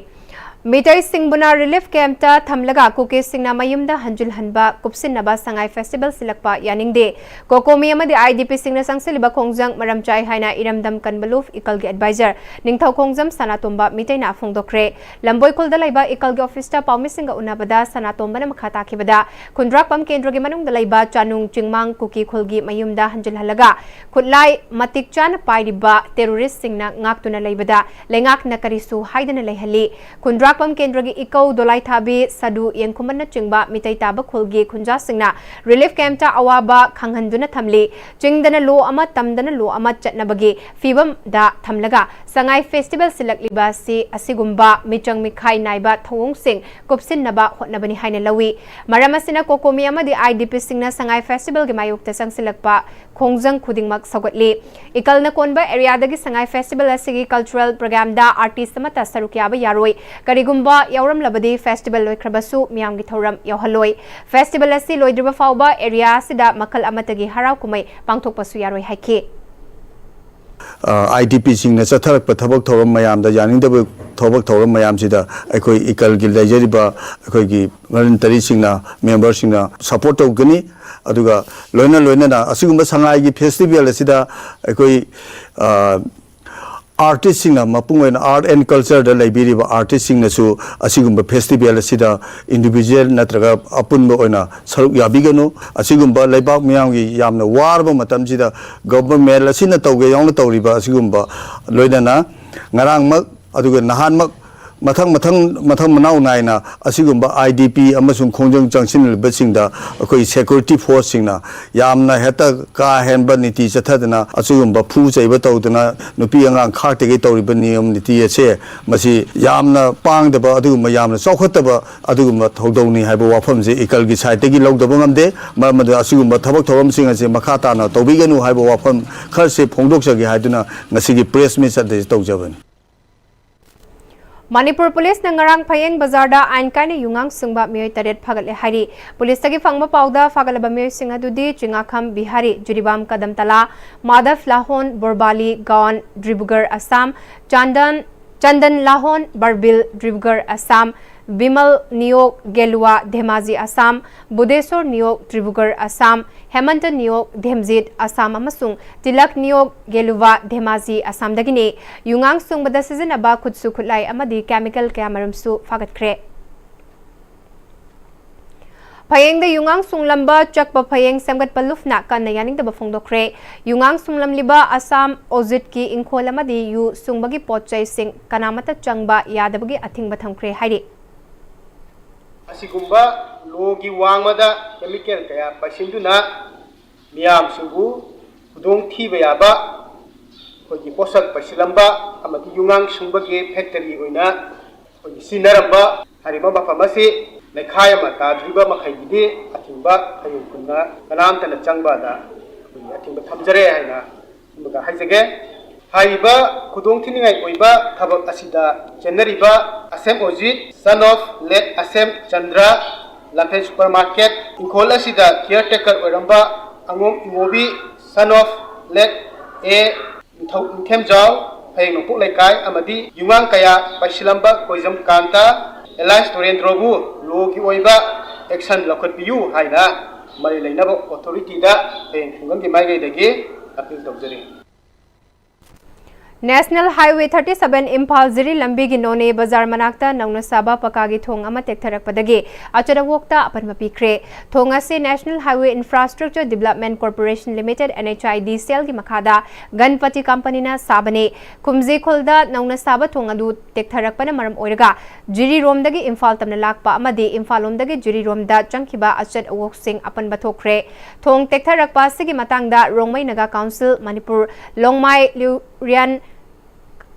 ꯃꯤꯇꯩꯁꯤꯡꯕꯨꯅ relief camp ꯇ ꯊꯝꯂꯒ ꯀꯨꯀꯤꯁꯤꯡꯅ ꯃꯌꯨꯝꯗ ꯍꯟꯖꯤꯜꯍꯟꯕ ꯀꯨꯞꯁꯤꯟꯅꯕ ꯁꯉꯥꯏ festival ꯁꯤꯜꯂꯛꯄ ꯌꯥꯅꯤꯡꯗꯦ꯫ ꯀꯣꯀꯣꯃꯤ ꯑꯃꯗꯤ I D P ꯁꯤꯡꯅ ꯆꯪꯁꯤꯜꯂꯤꯕ ꯈꯣꯡꯖꯪ ꯃꯔꯝ ꯆꯥꯏ ꯍꯥꯏꯅ ꯏꯔꯝꯗꯝ ꯀꯟꯕꯂꯨꯐ ꯏꯀꯜꯒꯤ advisor ꯅꯤꯡꯊꯧ ꯈꯣꯡꯖꯝ ꯁꯅꯥꯇꯣꯝꯕ ꯃꯤꯇꯩꯅ ꯐꯣꯡꯗꯣꯛꯈ꯭ꯔꯦ꯫ ꯂꯝꯕꯣꯏꯈꯨꯜꯗ ꯂꯩꯕ ꯏꯀꯜꯒꯤ office ꯇ ꯄꯥꯎꯃꯤꯁꯤꯡꯒ ꯎꯅꯕꯗ ꯁꯅꯥꯇꯣꯝꯕꯅ ꯃꯈꯥ ꯇꯥꯈꯤꯕꯗ, ꯈꯨꯟꯗ꯭ꯔꯥꯛꯄꯝ ꯀꯦꯟꯗ꯭ꯔꯒꯤ ꯃꯅꯨꯡꯗ ꯂꯩꯕ ꯆꯥꯅꯨꯡ ꯆꯤꯡꯃꯥꯡ ꯀꯨꯀꯤ ꯈꯨꯜꯒꯤ ꯃꯌꯨꯝꯗ ꯍꯟꯖꯤꯜꯍꯜꯂꯒ ꯈꯨꯠꯂꯥꯏ ꯃꯇꯤꯛ ꯆꯥꯅ ꯄꯥꯏꯔꯤꯕ terrorist ꯁꯤꯡꯅ ꯉꯥꯛꯇꯨꯅ ꯂꯩꯕꯗ ꯂꯩꯉꯥꯛꯅ ꯀꯔꯤꯁꯨ ꯍꯥꯏꯗꯅ ꯂꯩꯍꯜꯂꯤ꯫ ꯈꯨꯟꯗ꯭ꯔꯥꯛꯄꯝ ꯀꯦꯟꯗ꯭ꯔꯒꯤ ꯏꯀꯧ ꯗꯣꯂꯥꯏꯊꯥꯕꯤ, ꯁꯥꯗꯨ ꯌꯦꯡꯈꯨꯝꯕꯅꯆꯤꯡꯕ ꯃꯤꯇꯩ ꯇꯥꯕ ꯈꯨꯜꯒꯤ ꯈꯨꯟꯖꯥꯁꯤꯡꯅ relief camp ꯇ ꯑꯋꯥꯕ ꯈꯪꯍꯟꯗꯨꯅ ꯊꯝꯂꯤ꯫ ꯆꯤꯡꯗꯅ ꯂꯣ ꯑꯃ, ꯇꯝꯗꯅ ꯂꯣ ꯑꯃ ꯆꯠꯅꯕꯒꯤ ꯐꯤꯕꯝꯗ ꯊꯝꯂꯒ ꯁꯉꯥꯏ festival ꯁꯤꯜꯂꯛꯂꯤꯕ ꯑꯁꯤ ꯑꯁꯤꯒꯨꯝꯕ ꯃꯤꯆꯪ ꯃꯤꯈꯥꯏ ꯅꯥꯏꯕ ꯊꯧꯑꯣꯡꯁꯤꯡ ꯀꯨꯞꯁꯤꯟꯅꯕ ꯍꯣꯠꯅꯕꯅꯤ ꯍꯥꯏꯅ ꯂꯧꯏ꯫ ꯃꯔꯝ ꯑꯁꯤꯅ ꯀꯣꯀꯣꯃꯤ ꯑꯃꯗꯤ I D P ꯁꯤꯡꯅ ꯁꯉꯥꯏ festival ꯒꯤ ꯃꯥꯌꯣꯛꯇ ꯆꯪꯁꯤꯜꯂꯛꯄ ꯈꯣꯡꯖꯪ ꯈꯨꯗꯤꯡꯃꯛ ꯁꯧꯒꯠꯂꯤ꯫ ꯏꯀꯜꯅ ꯀꯣꯟꯕ area ꯗꯒꯤ ꯁꯉꯥꯏ festival ꯑꯁꯤꯒꯤ cultural program ꯗ artist ꯑꯃꯠꯇ ꯁꯔꯨꯛ ꯌꯥꯕ ꯌꯥꯔꯣꯏ꯫ ꯀꯔꯤꯒꯨꯝꯕ ꯌꯥꯎꯔꯝꯂꯕꯗꯤ festival ꯂꯣꯏꯈ꯭ꯔꯕꯁꯨ ꯃꯤꯌꯥꯝꯒꯤ ꯊꯧꯔꯝ ꯌꯥꯎꯍꯜꯂꯣꯏ꯫ Festival ꯑꯁꯤ ꯂꯣꯏꯗ꯭ꯔꯤꯕ ꯐꯥꯎꯕ area ꯑꯁꯤꯗ ꯃꯈꯜ ꯑꯃꯠꯇꯒꯤ ꯍꯔꯥꯎ ꯀꯨꯝꯍꯩ ꯄꯥꯡꯊꯣꯛꯄꯁꯨ ꯌꯥꯔꯣꯏ ꯍꯥꯏꯈꯤ꯫ ꯑꯥ, I D P ꯁꯤꯡꯅ ꯆꯠꯊꯔꯛꯄ ꯊꯕꯛ ꯊꯧꯔꯝ ꯃꯌꯥꯝꯗ, ꯌꯥꯅꯤꯡꯗꯕ ꯊꯕꯛ ꯊꯧꯔꯝ ꯃꯌꯥꯝꯁꯤꯗ ꯑꯩꯈꯣꯏ ꯏꯀꯜꯒꯤ ꯂꯩꯖꯔꯤꯕ ꯑꯩꯈꯣꯏꯒꯤ voluntary ꯁꯤꯡꯅ, member ꯁꯤꯡꯅ support ꯇꯧꯒꯅꯤ꯫ ꯑꯗꯨꯒ ꯂꯣꯏꯅ ꯂꯣꯏꯅꯅ ꯑꯁꯤꯒꯨꯝꯕ ꯁꯉꯥꯏꯒꯤ festival ꯑꯁꯤꯗ ꯑꯩꯈꯣꯏ, ꯑꯥ, artist ꯁꯤꯡꯅ, ꯃꯄꯨꯡ ꯑꯣꯏꯅ art and culture ꯗ ꯂꯩꯕꯤꯔꯤꯕ artist ꯁꯤꯡꯅꯁꯨ ꯑꯁꯤꯒꯨꯝꯕ festival ꯑꯁꯤꯗ individual ꯅꯠꯇ꯭ꯔꯒ ꯑꯄꯨꯟꯕ ꯑꯣꯏꯅ ꯁꯔꯨꯛ ꯌꯥꯕꯤꯒꯅꯨ꯫ ꯑꯁꯤꯒꯨꯝꯕ ꯂꯩꯕꯥꯛ ꯃꯤꯌꯥꯝꯒꯤ ꯌꯥꯝꯅ ꯋꯥꯔꯕ ꯃꯇꯝꯁꯤꯗ government ꯑꯁꯤꯅ ꯇꯧꯒꯦ ꯌꯥꯎꯅ ꯇꯧꯔꯤꯕ ꯑꯁꯤꯒꯨꯝꯕ, ꯂꯣꯏꯅꯅ ꯉꯔꯥꯡꯃꯛ ꯑꯗꯨꯒ ꯅꯍꯥꯟꯃꯛ ꯃꯊꯪ ꯃꯊꯪ ꯃꯊꯪ ꯃꯅꯥꯎ ꯅꯥꯏꯅ ꯑꯁꯤꯒꯨꯝꯕ I D P ꯑꯃꯁꯨꯡ ꯈꯣꯡꯖꯪ ꯆꯪꯁꯤꯟꯂꯤꯕꯁꯤꯡꯗ ꯑꯩꯈꯣꯏ security force ꯁꯤꯡꯅ ꯌꯥꯝꯅ ꯍꯦꯛꯇ ꯀꯥ ꯍꯦꯟꯕ ꯅꯤꯇꯤ ꯆꯠꯊꯗꯅ, ꯑꯁꯤꯒꯨꯝꯕ ꯐꯨ ꯆꯩꯕ ꯇꯧꯗꯅ, ꯅꯨꯄꯤ ꯑꯉꯥꯡ ꯈꯥꯛꯇꯒꯤ ꯇꯧꯔꯤꯕ ꯅꯤꯌꯝ ꯅꯤꯇꯤ ꯑꯁꯦ, ꯃꯁꯤ ꯌꯥꯝꯅ ꯄꯥꯡꯗꯕ, ꯑꯗꯨꯒꯨꯝꯕ ꯌꯥꯝꯅ ꯆꯥꯎꯈꯠꯇꯕ ꯑꯗꯨꯒꯨꯝꯕ ꯊꯧꯗꯧꯅꯤ ꯍꯥꯏꯕ ꯋꯥꯐꯝꯁꯦ ꯏꯀꯜꯒꯤ side ꯇꯒꯤ ꯂꯧꯗꯕ ꯉꯝꯗꯦ꯫ ꯃꯔꯝ ꯑꯗꯨꯅ ꯑꯁꯤꯒꯨꯝꯕ ꯊꯕꯛ ꯊꯧꯔꯝꯁꯤꯡ ꯑꯁꯦ ꯃꯈꯥ ꯇꯥꯅ ꯇꯧꯕꯤꯒꯅꯨ ꯍꯥꯏꯕ ꯋꯥꯐꯝ ꯈꯔꯁꯦ ꯐꯣꯡꯗꯣꯛꯆꯒꯦ ꯍꯥꯏꯗꯨꯅ ꯉꯁꯤꯒꯤ press meet ꯑꯁꯤ ꯇꯧꯖꯕꯅꯤ꯫ ꯃꯅꯤꯄꯨꯔ ꯄꯨꯂꯤꯁꯅ ꯉꯔꯥꯡ ꯐꯌꯦꯡ ꯕꯖꯥꯔꯗ ꯑꯥꯏꯟ ꯀꯥꯏꯅ ꯌꯨꯉꯥꯡ ꯁꯨꯡꯕ ꯃꯤꯑꯣꯏ ꯇꯔꯦꯠ ꯐꯥꯒꯠꯂꯦ ꯍꯥꯏꯔꯤ꯫ ꯄꯨꯂꯤꯁꯇꯒꯤ ꯐꯪꯕ ꯄꯥꯎꯗ ꯐꯥꯒꯠꯂꯕ ꯃꯤꯑꯣꯏꯁꯤꯡ ꯑꯗꯨꯗꯤ ꯆꯤꯡꯉꯥꯈꯝ ꯕꯤꯍꯥꯔꯤ, ꯖꯤꯔꯤꯕꯥꯝ ꯀꯗꯝꯇꯂꯥ, ꯃꯥꯙꯕ ꯂꯥꯍꯣꯟ, ꯕꯣꯔꯕꯥꯂꯤ ꯒꯥꯎꯟ, ꯗ꯭ꯔꯤꯕꯨꯒꯔ ꯑꯁꯥꯝ, ꯆꯥꯟꯗꯟ ꯆꯟꯗꯟ ꯂꯥꯍꯣꯟ ꯕꯔꯕꯤꯜ ꯗꯤꯕ꯭ꯔꯨꯒꯔ ꯑꯁꯥꯝ, ꯕꯤꯃꯜ ꯅꯤꯌꯣꯛ ꯒꯦꯂꯨꯋꯥ ꯙꯦꯃꯥꯖꯤ ꯑꯁꯥꯝ, ꯕꯨꯙꯦꯁꯣꯔ ꯅꯤꯌꯣꯛ ꯗꯤꯕ꯭ꯔꯨꯒꯔ ꯑꯁꯥꯝ, ꯍꯦꯃꯟꯇ ꯅꯤꯌꯣꯛ ꯙꯦꯝꯖꯤꯠ ꯑꯁꯥꯝ ꯑꯃꯁꯨꯡ ꯇꯤꯂꯛ ꯅꯤꯌꯣꯛ ꯒꯦꯂꯨꯋꯥ ꯙꯦꯃꯥꯖꯤ ꯑꯁꯥꯝꯗꯒꯤꯅꯤ꯫ ꯌꯨꯉꯥꯡ ꯁꯨꯡꯕꯗ ꯁꯤꯖꯤꯟꯅꯕ ꯈꯨꯠꯁꯨ ꯈꯨꯠꯂꯥꯏ ꯑꯃꯗꯤ ꯀꯦꯃꯤꯀꯦꯜ ꯀꯌꯥꯃꯔꯨꯝꯁꯨ ꯐꯥꯒꯠꯈ꯭ꯔꯦ꯫ ꯐꯌꯦꯡꯗ ꯌꯨꯉꯥꯡ ꯁꯨꯡꯂꯝꯕ ꯆꯛꯄ ꯐꯌꯦꯡ ꯁꯦꯝꯒꯠꯄ ꯂꯨꯞꯅ ꯀꯟꯅ ꯌꯥꯅꯤꯡꯗꯕ ꯐꯣꯡꯗꯣꯛꯈ꯭ꯔꯦ꯫ ꯌꯨꯉꯥꯡ ꯁꯨꯡꯂꯝꯂꯤꯕ ꯑꯁꯥꯝ ꯑꯣꯖꯤꯠꯀꯤ ꯏꯪꯈꯣꯜ ꯑꯃꯗꯤ ꯌꯨ ꯁꯨꯡꯕꯒꯤ ꯄꯣꯠ ꯆꯩꯁꯤꯡ ꯀꯅꯥꯃꯠꯇ ꯆꯪꯕ ꯌꯥꯗꯕꯒꯤ ꯑꯊꯤꯡꯕ ꯊꯝꯈ꯭ꯔꯦ ꯍꯥꯏꯔꯤ꯫ ꯑꯁꯤꯒꯨꯝꯕ ꯂꯣꯒꯤ ꯋꯥꯡꯃꯗ ꯀꯦꯃꯤꯀꯦꯜ ꯀꯌꯥ ꯄꯩꯁꯤꯟꯗꯨꯅ ꯃꯤꯌꯥꯝꯁꯤꯡꯕꯨ ꯈꯨꯗꯣꯡꯊꯤꯕ ꯌꯥꯕ ꯑꯩꯈꯣꯏꯒꯤ ꯄꯣꯠꯁꯛ ꯄꯩꯁꯤꯜꯂꯝꯕ ꯑꯃꯗꯤ ꯌꯨꯉꯥꯡ ꯁꯨꯡꯕꯒꯤ ꯐꯦꯛꯇꯔꯤ ꯑꯣꯏꯅ ꯑꯩꯈꯣꯏꯒꯤ ꯁꯤꯖꯤꯟꯅꯔꯝꯕ ꯍꯥꯏꯔꯤꯕ ꯃꯐꯝ ꯑꯁꯤ ꯂꯩꯈꯥꯏ ꯑꯃ ꯇꯥꯗ꯭ꯔꯤꯕ ꯃꯈꯩꯒꯤꯗꯤ ꯑꯊꯤꯡꯕ ꯐꯌꯦꯡ ꯈꯨꯟꯅ ꯀꯅꯥꯝꯇꯅ ꯆꯪꯕꯗ ꯑꯩꯈꯣꯏꯒꯤ ꯑꯊꯤꯡꯕ ꯊꯝꯖꯔꯦ ꯍꯥꯏꯅ ꯑꯃꯒ ꯍꯥꯏꯖꯒꯦ꯫ ꯍꯥꯏꯔꯤꯕ ꯈꯨꯗꯣꯡꯊꯤꯅꯤꯡꯉꯥꯏ ꯑꯣꯏꯕ ꯊꯕꯛ ꯑꯁꯤꯗ ꯆꯦꯟꯅꯔꯤꯕ Asem Ojit, son of late Asem Chandra, Lamphel super market, ꯏꯪꯈꯣꯜ ꯑꯁꯤꯗ ꯀꯤꯌꯔ ꯇꯦꯀꯔ ꯑꯣꯏꯔꯝꯕ ꯑꯉꯣꯝ ꯏꯉꯣꯕꯤ, son of late ꯑꯦ ꯅꯤꯡꯊꯧ ꯅꯤꯡꯊꯦꯝꯖꯥꯎ, ꯐꯌꯦꯡ ꯅꯣꯡꯄꯣꯛ ꯂꯩꯀꯥꯏ ꯑꯃꯗꯤ ꯌꯨꯉꯥꯡ ꯀꯌꯥ ꯄꯩꯁꯤꯜꯂꯝꯕ ꯀꯣꯏꯖꯝ ꯀꯥꯟꯇ ꯑꯦꯂꯥꯏꯁ ꯇꯣꯔꯦꯟꯗ꯭ꯔꯣꯕꯨ ꯂꯣꯒꯤ ꯑꯣꯏꯕ ꯑꯦꯛꯁꯟ ꯂꯧꯈꯠꯄꯤꯌꯨ ꯍꯥꯏꯅ ꯃꯔꯤ ꯂꯩꯅꯕ ꯑꯣꯊꯣꯔꯤꯇꯤꯗ ꯐꯌꯦꯡ ꯈꯨꯡꯒꯪꯒꯤ ꯃꯥꯏꯀꯩꯗꯒꯤ ꯑꯄꯤꯜ ꯇꯧꯖꯔꯤ꯫ National Highway thirty seven Imphal ꯖꯤꯔꯤ ꯂꯝꯕꯤꯒꯤ ꯅꯣꯅꯦ ꯕꯖꯥꯔ ꯃꯅꯥꯛꯇ ꯅꯧꯅ ꯁꯥꯕ ꯄꯀꯥꯒꯤ ꯊꯣꯡ ꯑꯃ ꯇꯦꯛꯊꯔꯛꯄꯗꯒꯤ ꯑꯆꯠ ꯑꯋꯣꯛꯇ ꯑꯄꯟꯕ ꯄꯤꯈ꯭ꯔꯦ꯫ ꯊꯣꯡ ꯑꯁꯤ National Highway Infrastructure Development Corporation Limited, NHIDCL ꯒꯤ ꯃꯈꯥꯗ ꯒꯟꯄꯇꯤ ꯀꯝꯄꯅꯤꯅ ꯁꯥꯕꯅꯤ꯫ ꯀꯨꯝꯖꯤ ꯈꯨꯜꯗ ꯅꯧꯅ ꯁꯥꯕ ꯊꯣꯡ ꯑꯗꯨ ꯇꯦꯛꯊꯔꯛꯄꯅ ꯃꯔꯝ ꯑꯣꯏꯔꯒ ꯖꯤꯔꯤꯔꯣꯝꯗꯒꯤ ꯏꯝꯐꯥꯜ ꯇꯝꯅ ꯂꯥꯛꯄ ꯑꯃꯗꯤ ꯏꯝꯐꯥꯜꯂꯣꯝꯗꯒꯤ ꯖꯤꯔꯤꯔꯣꯝꯗ ꯆꯪꯈꯤꯕ ꯑꯆꯠ ꯑꯋꯣꯛꯁꯤꯡ ꯑꯄꯟꯕ ꯊꯣꯛꯈ꯭ꯔꯦ꯫ ꯊꯣꯡ ꯇꯦꯛꯊꯔꯛꯄ ꯑꯁꯤꯒꯤ ꯃꯇꯥꯡꯗ ꯔꯣꯡꯃꯩ ꯅꯥꯒꯥ ꯀꯥꯎꯟꯁꯤꯜ ꯃꯅꯤꯄꯨꯔ ꯂꯣꯡꯃꯥꯏ ꯂꯤꯎꯔꯤꯌꯥꯟ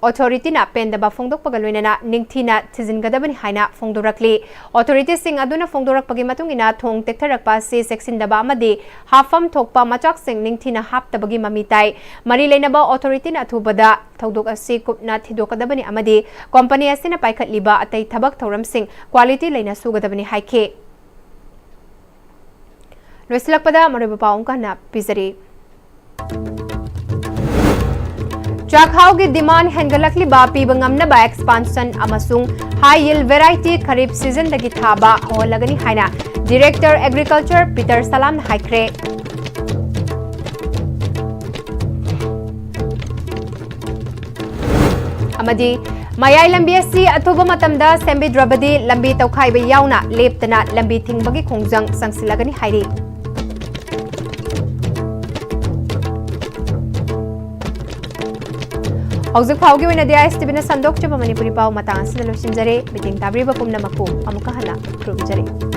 ꯑꯣꯊꯣꯔꯤꯇꯤꯅ ꯄꯦꯟꯗꯕ ꯐꯣꯡꯗꯣꯛꯄꯒ ꯂꯣꯏꯅꯅ ꯅꯤꯡꯊꯤꯅ ꯊꯤꯖꯤꯟꯒꯗꯕꯅꯤ ꯍꯥꯏꯅ ꯐꯣꯡꯗꯣꯔꯛꯂꯤ꯫ ꯑꯣꯊꯣꯔꯤꯇꯤꯁꯤꯡ ꯑꯗꯨꯅ ꯐꯣꯡꯗꯣꯔꯛꯄꯒꯤ ꯃꯇꯨꯡ ꯏꯟꯅ ꯊꯣꯡ ꯇꯦꯛꯊꯔꯛꯄ ꯑꯁꯤ ꯆꯦꯛꯁꯤꯟꯗꯕ ꯑꯃꯗꯤ ꯍꯥꯞꯐꯝ ꯊꯣꯛꯄ ꯃꯆꯥꯛꯁꯤꯡ ꯅꯤꯡꯊꯤꯅ ꯍꯥꯞꯇꯕꯒꯤ ꯃꯃꯤ ꯇꯥꯏ꯫ ꯃꯔꯤ ꯂꯩꯅꯕ ꯑꯣꯊꯣꯔꯤꯇꯤꯅ ꯑꯊꯨꯕꯗ ꯊꯧꯗꯣꯛ ꯑꯁꯤ ꯀꯨꯞꯅ ꯊꯤꯗꯣꯛꯀꯗꯕꯅꯤ ꯑꯃꯗꯤ ꯀꯣꯝꯄꯅꯤ ꯑꯁꯤꯅ ꯄꯥꯏꯈꯠꯂꯤꯕ ꯑꯇꯩ ꯊꯕꯛ ꯊꯧꯔꯝꯁꯤꯡ ꯀ꯭ꯋꯥꯂꯤꯇꯤ ꯂꯩꯅ ꯁꯨꯒꯗꯕꯅꯤ ꯍꯥꯏꯈꯤ꯫ ꯂꯣꯏꯁꯤꯜꯂꯛꯄꯗ ꯃꯔꯨꯑꯣꯏꯕ ꯄꯥꯎ ꯑꯃꯨꯛ ꯍꯟꯅ ꯄꯤꯖꯔꯤ꯫ ꯆꯥꯛꯍꯥꯎꯒꯤ demand ꯍꯦꯟꯒꯠꯂꯛꯂꯤꯕ ꯄꯤꯕ ꯉꯝꯅꯕ expansion ꯑꯃꯁꯨꯡ high yield variety ꯈꯔꯤꯐ seasonꯗꯒꯤ ꯊꯥꯕ ꯍꯧꯍꯜꯂꯒꯅꯤ ꯍꯥꯏꯅ Director Agriculture ꯄꯤꯇꯔ ꯁꯂꯥꯝꯅ ꯍꯥꯏꯈ꯭ꯔꯦ꯫ ꯑꯃꯗꯤ ꯃꯌꯥꯏ ꯂꯝꯕꯤ ꯑꯁꯤ ꯑꯊꯨꯕ ꯃꯇꯝꯗ ꯁꯦꯝꯕꯤꯗ꯭ꯔꯕꯗꯤ ꯂꯝꯕꯤ ꯇꯧꯈꯥꯏꯕ ꯌꯥꯎꯅ ꯂꯦꯞꯇꯅ ꯂꯝꯕꯤ ꯊꯤꯡꯕꯒꯤ ꯈꯣꯡꯖꯪ ꯆꯪꯁꯤꯜꯂꯒꯅꯤ ꯍꯥꯏꯔꯤ꯫ ꯍꯧꯖꯤꯛ ꯐꯥꯎꯒꯤ ꯑꯣꯏꯅꯗꯤ ISTVꯅ ꯁꯟꯗꯣꯛꯆꯕ ꯃꯅꯤꯄꯨꯔꯤ ꯄꯥꯎ ꯃꯇꯥꯡ ꯑꯁꯤꯗ ꯂꯣꯏꯁꯤꯟꯖꯔꯦ꯫ ꯃꯤꯠꯌꯦꯡ ꯇꯥꯕꯤꯔꯤꯕ ꯄꯨꯝꯅꯃꯛꯄꯨ ꯑꯃꯨꯛꯀ ꯍꯟꯅ ꯈꯨꯔꯨꯝꯖꯔꯤ꯫